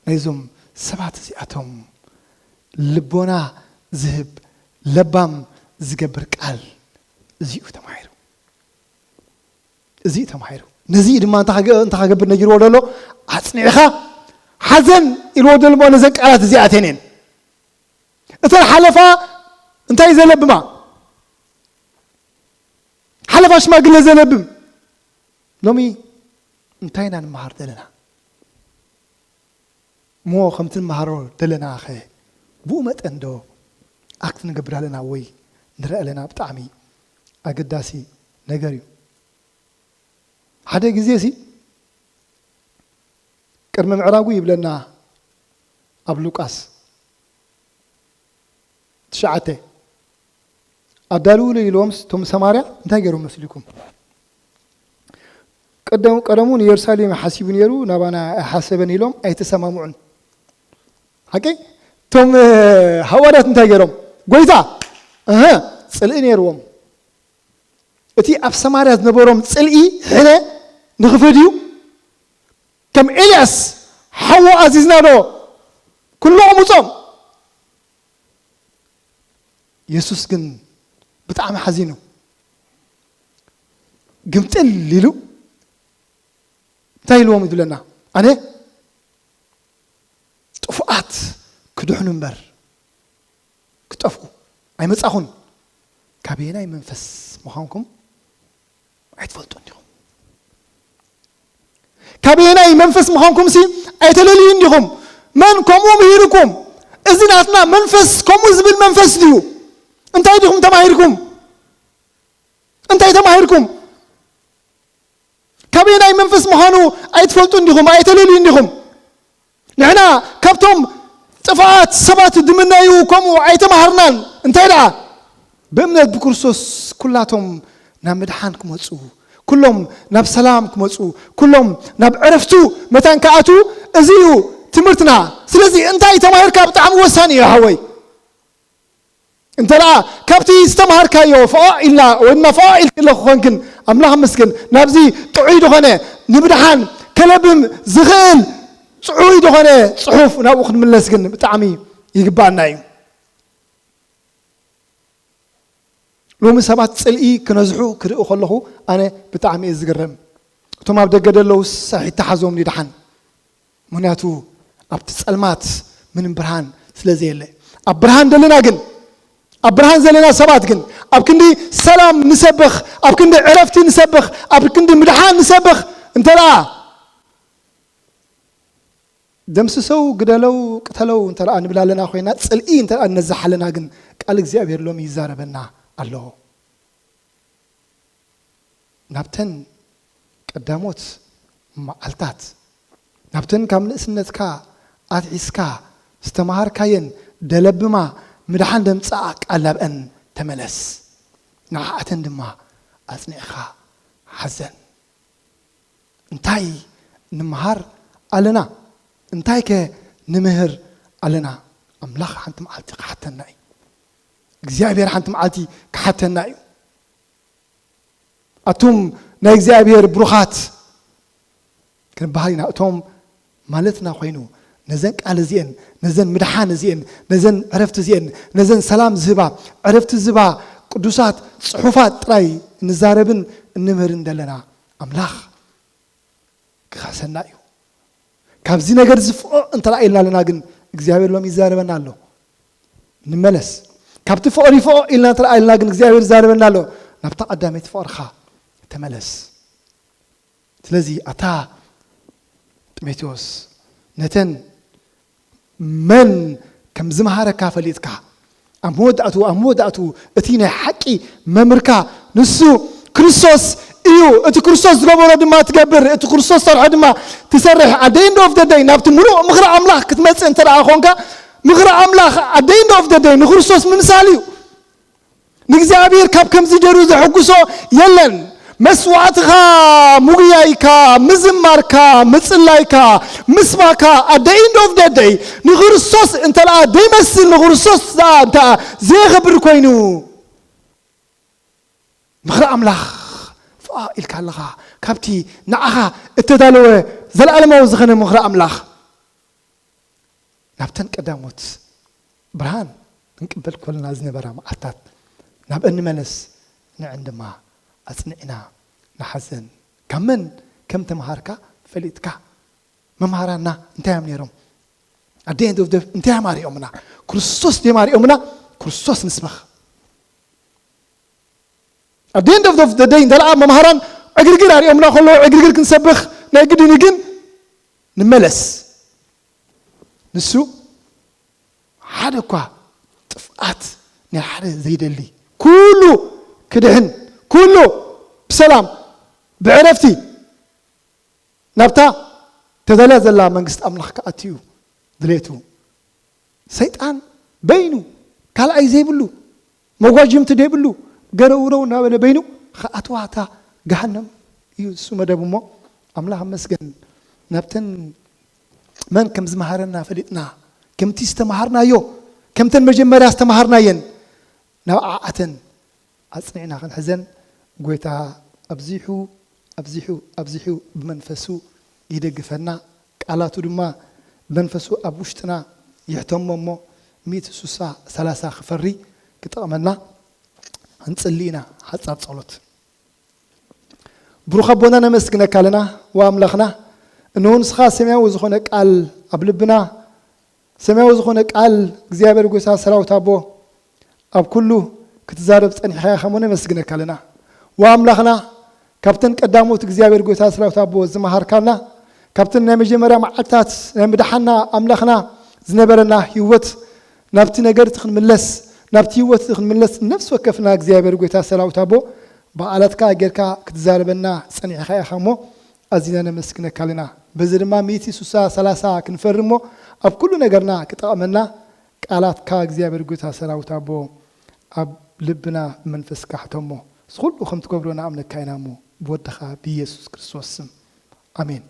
ናይዞም ሰባት እዚኣቶም ልቦና ዝህብ ለባም ዝገብር ቃል እዚ እዩ ተማሂሩ። እዚ እዩ ተማሂሩ። ነዚ እዩ ድማ እንታይ ክገ-፣ እንታይ ክገብር ነጊርዎ ዘሎ? ኣጽኒዕኻ ሓዘን ኢልዎ ዘሎ። ነዘን ቃላት እዚኣተን እየን። እተን ሓለፋ እንታይ ዘለብማ? ሓለፋ ሽማግለ ዘለብም። ሎሚ እንታይ ኢና ንመሃር ዘለና? እሞ ከምቲ ንመሃሮ ዘለና ኸ ብኡ መጠን ዶ ኣክት ንገብር ኣለና ወይ ንርኢ ኣለና? ብጣዕሚ ኣገዳሲ ነገር እዩ። ሓደ ግዜ ሲ ቅድሚ ምዕራጉ ይብለና ኣብ ሉቃስ ትሽዓተ፣ ኣዳልውሉ ኢልዎም እቶም ሰማርያ እንታይ ገይሮም መስልኩም? ቀደሙ ቀደሙ ንየሩሳሌም ሓሲቡ ነይሩ፣ ናባና ኣይሓሰበን ኢሎም ኣይተሰማምዑን። ሓቂ? እቶም ሃዋርያት እንታይ ገይሮም? ጎይታ እህ ጽልኢ ነይርዎም። እቲ ኣብ ሰማርያ ዝነበሮም ጽልኢ ሕነ ንኽፈድዩ ከም ኤልያስ ሓዉ ኣዚዝና ዶ ኩሎም ምጾም? የሱስ ግን ብጣዕሚ ሓዚኑ ግምጥል ኢሉ እንታይ ኢልዎም ይብለና? ኣነ ጥፉኣት ክድሕኑ እምበር ክጠፍኡ ኣይመጻኹን። ካበየናይ መንፈስ ምዃንኩም ኣይትፈልጡ እንዲኹም። ካበየናይ መንፈስ ምዃንኩም ሲ ኣይተለልዩ እንዲኹም። መን ከምኡ ምሂርኩም? እዚ ናትና መንፈስ ከምኡ ዝብል መንፈስ ድዩ? እንታይ ዲኹም ተማሂርኩም? እንታይ ተማሂርኩም? ካበየናይ መንፈስ ምዃኑ ኣይትፈልጡ እንዲኹም፣ ኣይተለልዩ እንዲኹም። ንሕና ካብቶም ጥፍኣት ሰባት ድምነዩ ከምኡ ኣይተማሃርናን። እንታይ ደኣ? ብእምነት ብክርስቶስ ኩላቶም ናብ ምድሓን ክመጹ፣ ኩሎም ናብ ሰላም ክመጹ፣ ኩሎም ናብ ዕረፍቱ መታን ክኣትዉ፣ እዚ እዩ ትምህርትና። ስለዚ እንታይ ተማሂርካ ብጣዕሚ ወሳኒ እዩ ሓወይ። እንተ ደኣ ካብቲ ዝተምሃርካዮ ፍዖ ኢልና ወይ ድማ ፍዖ ኢልኪ ኣለኹ ኮንክን፣ ኣምላኽ መስገን፣ ናብዚ ጥዑይ ዝኾነ ንምድሓን ከለብም ዝኽእል ጽዑይ ዝኾነ ጽሑፍ ናብኡ ክንምለስ ግን ብጣዕሚ ይግባኣና እዩ። ሎሚ ሰባት ጽልኢ ክነዝሑ ክርኢ ከለኹ ኣነ ብጣዕሚ እየ ዝግረም። እቶም ኣብ ደገ ዘለውስ ኣይተሓዞም ንድሓን። ምኽንያቱ ኣብቲ ጸልማት ምንም ብርሃን ስለ ዘየለ። ኣብ ብርሃን ዘለና ግን፣ ኣብ ብርሃን ዘለና ሰባት ግን፣ ኣብ ክንዲ ሰላም ንሰብኽ፣ ኣብ ክንዲ ዕረፍቲ ንሰብኽ፣ ኣብ ክንዲ ምድሓን ንሰብኽ፣ እንተ ደኣ ደምስሰው፣ ግደለው፣ ቅተለው እንተ ደኣ ንብል ኣለና ኮይና፣ ጽልኢ እንተ ደኣ ነዝሕ ኣለና ግን፣ ቃል እግዚኣብሔር ሎሚ ይዛረበና ኣሎ። ናብተን ቀዳሞት መዓልታት፣ ናብተን ካብ ንእስነትካ ኣትሒዝካ ዝተማሃርካየን ደለብማ ምድሓን ደምጽኣ ቃል ናብአን ተመለስ። ንዓኣተን ድማ ኣጽኒዕኻ ሓዘን። እንታይ ንምሃር ኣለና? እንታይ ከ ንምህር ኣለና? ኣምላኽ ሓንቲ መዓልቲ ክሓተና እዩ። እግዚኣብሔር ሓንቲ መዓልቲ ክሓተና እዩ። ኣቱም ናይ እግዚኣብሔር ብሩኻት ክንበሃል ኢና። እቶም ማለትና ኮይኑ ነዘን ቃል እዚኤን፣ ነዘን ምድሓን እዚኤን፣ ነዘን ዕረፍቲ እዚኤን፣ ነዘን ሰላም ዝህባ፣ ዕረፍቲ ዝህባ ቅዱሳት ጽሑፋት ጥራይ እንዛረብን እንምህርን ዘለና ኣምላኽ ክኸሰና እዩ። ካብዚ ነገር እዚ ፍኦ እንተ ደኣ ኢልና ኣለና ግን እግዚኣብሔር ሎም ይዛረበና ኣሎ። ንመለስ። ካብቲ ፍቕሪ ፍኦ ኢልና እንተ ደኣ ኢልና ግን እግዚኣብሔር ይዛረበና ኣሎ። ናብታ ቀዳመይቲ ፍቕርኻ ተመለስ። ስለዚ ኣታ ጢሞቴዎስ ነተን መን ከም ዝመሃረካ ፈሊጥካ ኣብ መወዳእቱ ኣብ መወዳእቱ እቲ ናይ ሓቂ መምርካ ንሱ ክርስቶስ እዩ። እቲ ክርስቶስ ዝገበሮ ድማ ትገብር፣ እቲ ክርስቶስ ሰርሖ ድማ ትሰርሕ። ኣደይ እንደ ኦፍ ደደይ ናብቲ ምሉእ ምኽሪ ኣምላኽ ክትመጽእ እንተ ደኣ ኾንካ ምኽሪ ኣምላኽ ኣደይ እንደ ኦፍ ደደይ ንክርስቶስ ምምሳል እዩ። ንእግዚኣብሔር ካብ ከምዚ ገይሩ ዘሐጉሶ የለን። መስዋዕትኻ፣ ምጉያይካ፣ ምዝማርካ፣ ምጽላይካ፣ ምስባካ ኣደይ እንደ ኦፍ ደደይ ንክርስቶስ እንተ ደኣ ዘይመስል ንክርስቶስ ደኣ እንተ ዘይኸብር ኮይኑ ምኽሪ ኣምላኽ ፍኣ ኢልካ ኣለኻ። ካብቲ ንዓኻ እተዳለወ ዘለኣለማዊ ዝኾነ ምኽሪ ኣምላኽ ናብተን ቀዳሞት ብርሃን ክንቅበል ከለና ዝነበራ መዓልታት ናብ እንመለስ ንዕን ድማ ኣጽኒዕና ንሓዘን። ካብ መን ከም ተምሃርካ ፈሊጥካ። መምሃራና እንታይ እዮም ነይሮም? ኣደ እንታይ እዮም ኣሪኦምና? ክርስቶስ ድዮም ኣሪኦምና? ክርስቶስ ንስበኽ። ኣደ እንደ ደይ እንተ ደኣ መምሃራን ዕግርግር ኣርእዮምና ከለዉ ዕግርግር ክንሰብኽ ናይ ግድን እዩ። ግን ንመለስ። ንሱ ሓደ እኳ ጥፍኣት ናይ ሓደ ዘይደሊ፣ ኩሉ ክድሕን፣ ኩሉ ብሰላም ብዕረፍቲ ናብታ ተዳልያ ዘላ መንግስቲ ኣምላኽ ክኣትዩ ድሌቱ። ሰይጣን በይኑ ካልኣይ ዘይብሉ መጓጅምቲ ዘይብሉ ገረውረው እናበለ በይኑ ክኣትዋ እታ ገሃነም እዩ እሱ መደቡ። እሞ ኣምላኽ መስገን ናብተን መን ከም ዝመሃረና ፈሊጥና ከምቲ ዝተመሃርናዮ ከምተን መጀመርያ ዝተመሃርናየን ናብ ዓዓተን ኣጽኒዕና ክንሕዘን ጎይታ ኣብዚሑ ኣብዚሑ ኣብዚሑ ብመንፈሱ ይደግፈና። ቃላቱ ድማ ብመንፈሱ ኣብ ውሽጥና ይሕተሞ እሞ ሚእቲ ስሳ ሰላሳ ክፈሪ ክጠቕመና። ክንጽሊ ኢና። ሓጻር ጸሎት። ብሩኽ ኣቦና ነመስግነካ ኣለና። ወኣምላኽና፣ እንሆ ንስኻ ሰማያዊ ዝኾነ ቃል ኣብ ልብና፣ ሰማያዊ ዝኾነ ቃል እግዚኣብሔር ጎይታ ሰራዊት ኣቦ ኣብ ኩሉ ክትዛረብ ጸኒሕካ ኢኻ እሞ ነመስግነካ ኣለና። ወኣምላኽና፣ ካብተን ቀዳሞት እግዚኣብሔር ጎይታ ሰራዊት ኣቦ ዝመሃርካና፣ ካብተን ናይ መጀመርያ መዓልታት ናይ ምድሓና ኣምላኽና ዝነበረና ህይወት ናብቲ ነገር እቲ ክንምለስ ናብቲ ህይወት እቲ ክንምለስ ነፍሲ ወከፍና እግዚኣብሔር ጎይታ ሰራዊት ኣቦ በዓላትካ ጌርካ ክትዛረበና ጸኒሕካ ኢኻ እሞ ኣዚና ነመስግነካ ኣለና። በዚ ድማ ሚእቲ ስሳ ሰላሳ ክንፈሪ እሞ ኣብ ኩሉ ነገርና ክጠቕመና ቃላትካ እግዚኣብሔር ጎይታ ሰራዊት ኣቦ ኣብ ልብና ብመንፈስካ ሕተሞ። እዚ ኩሉ ከም ትገብሮ ንኣምነካ ኢና እሞ ብወድኻ ብኢየሱስ ክርስቶስ ስም ኣሜን።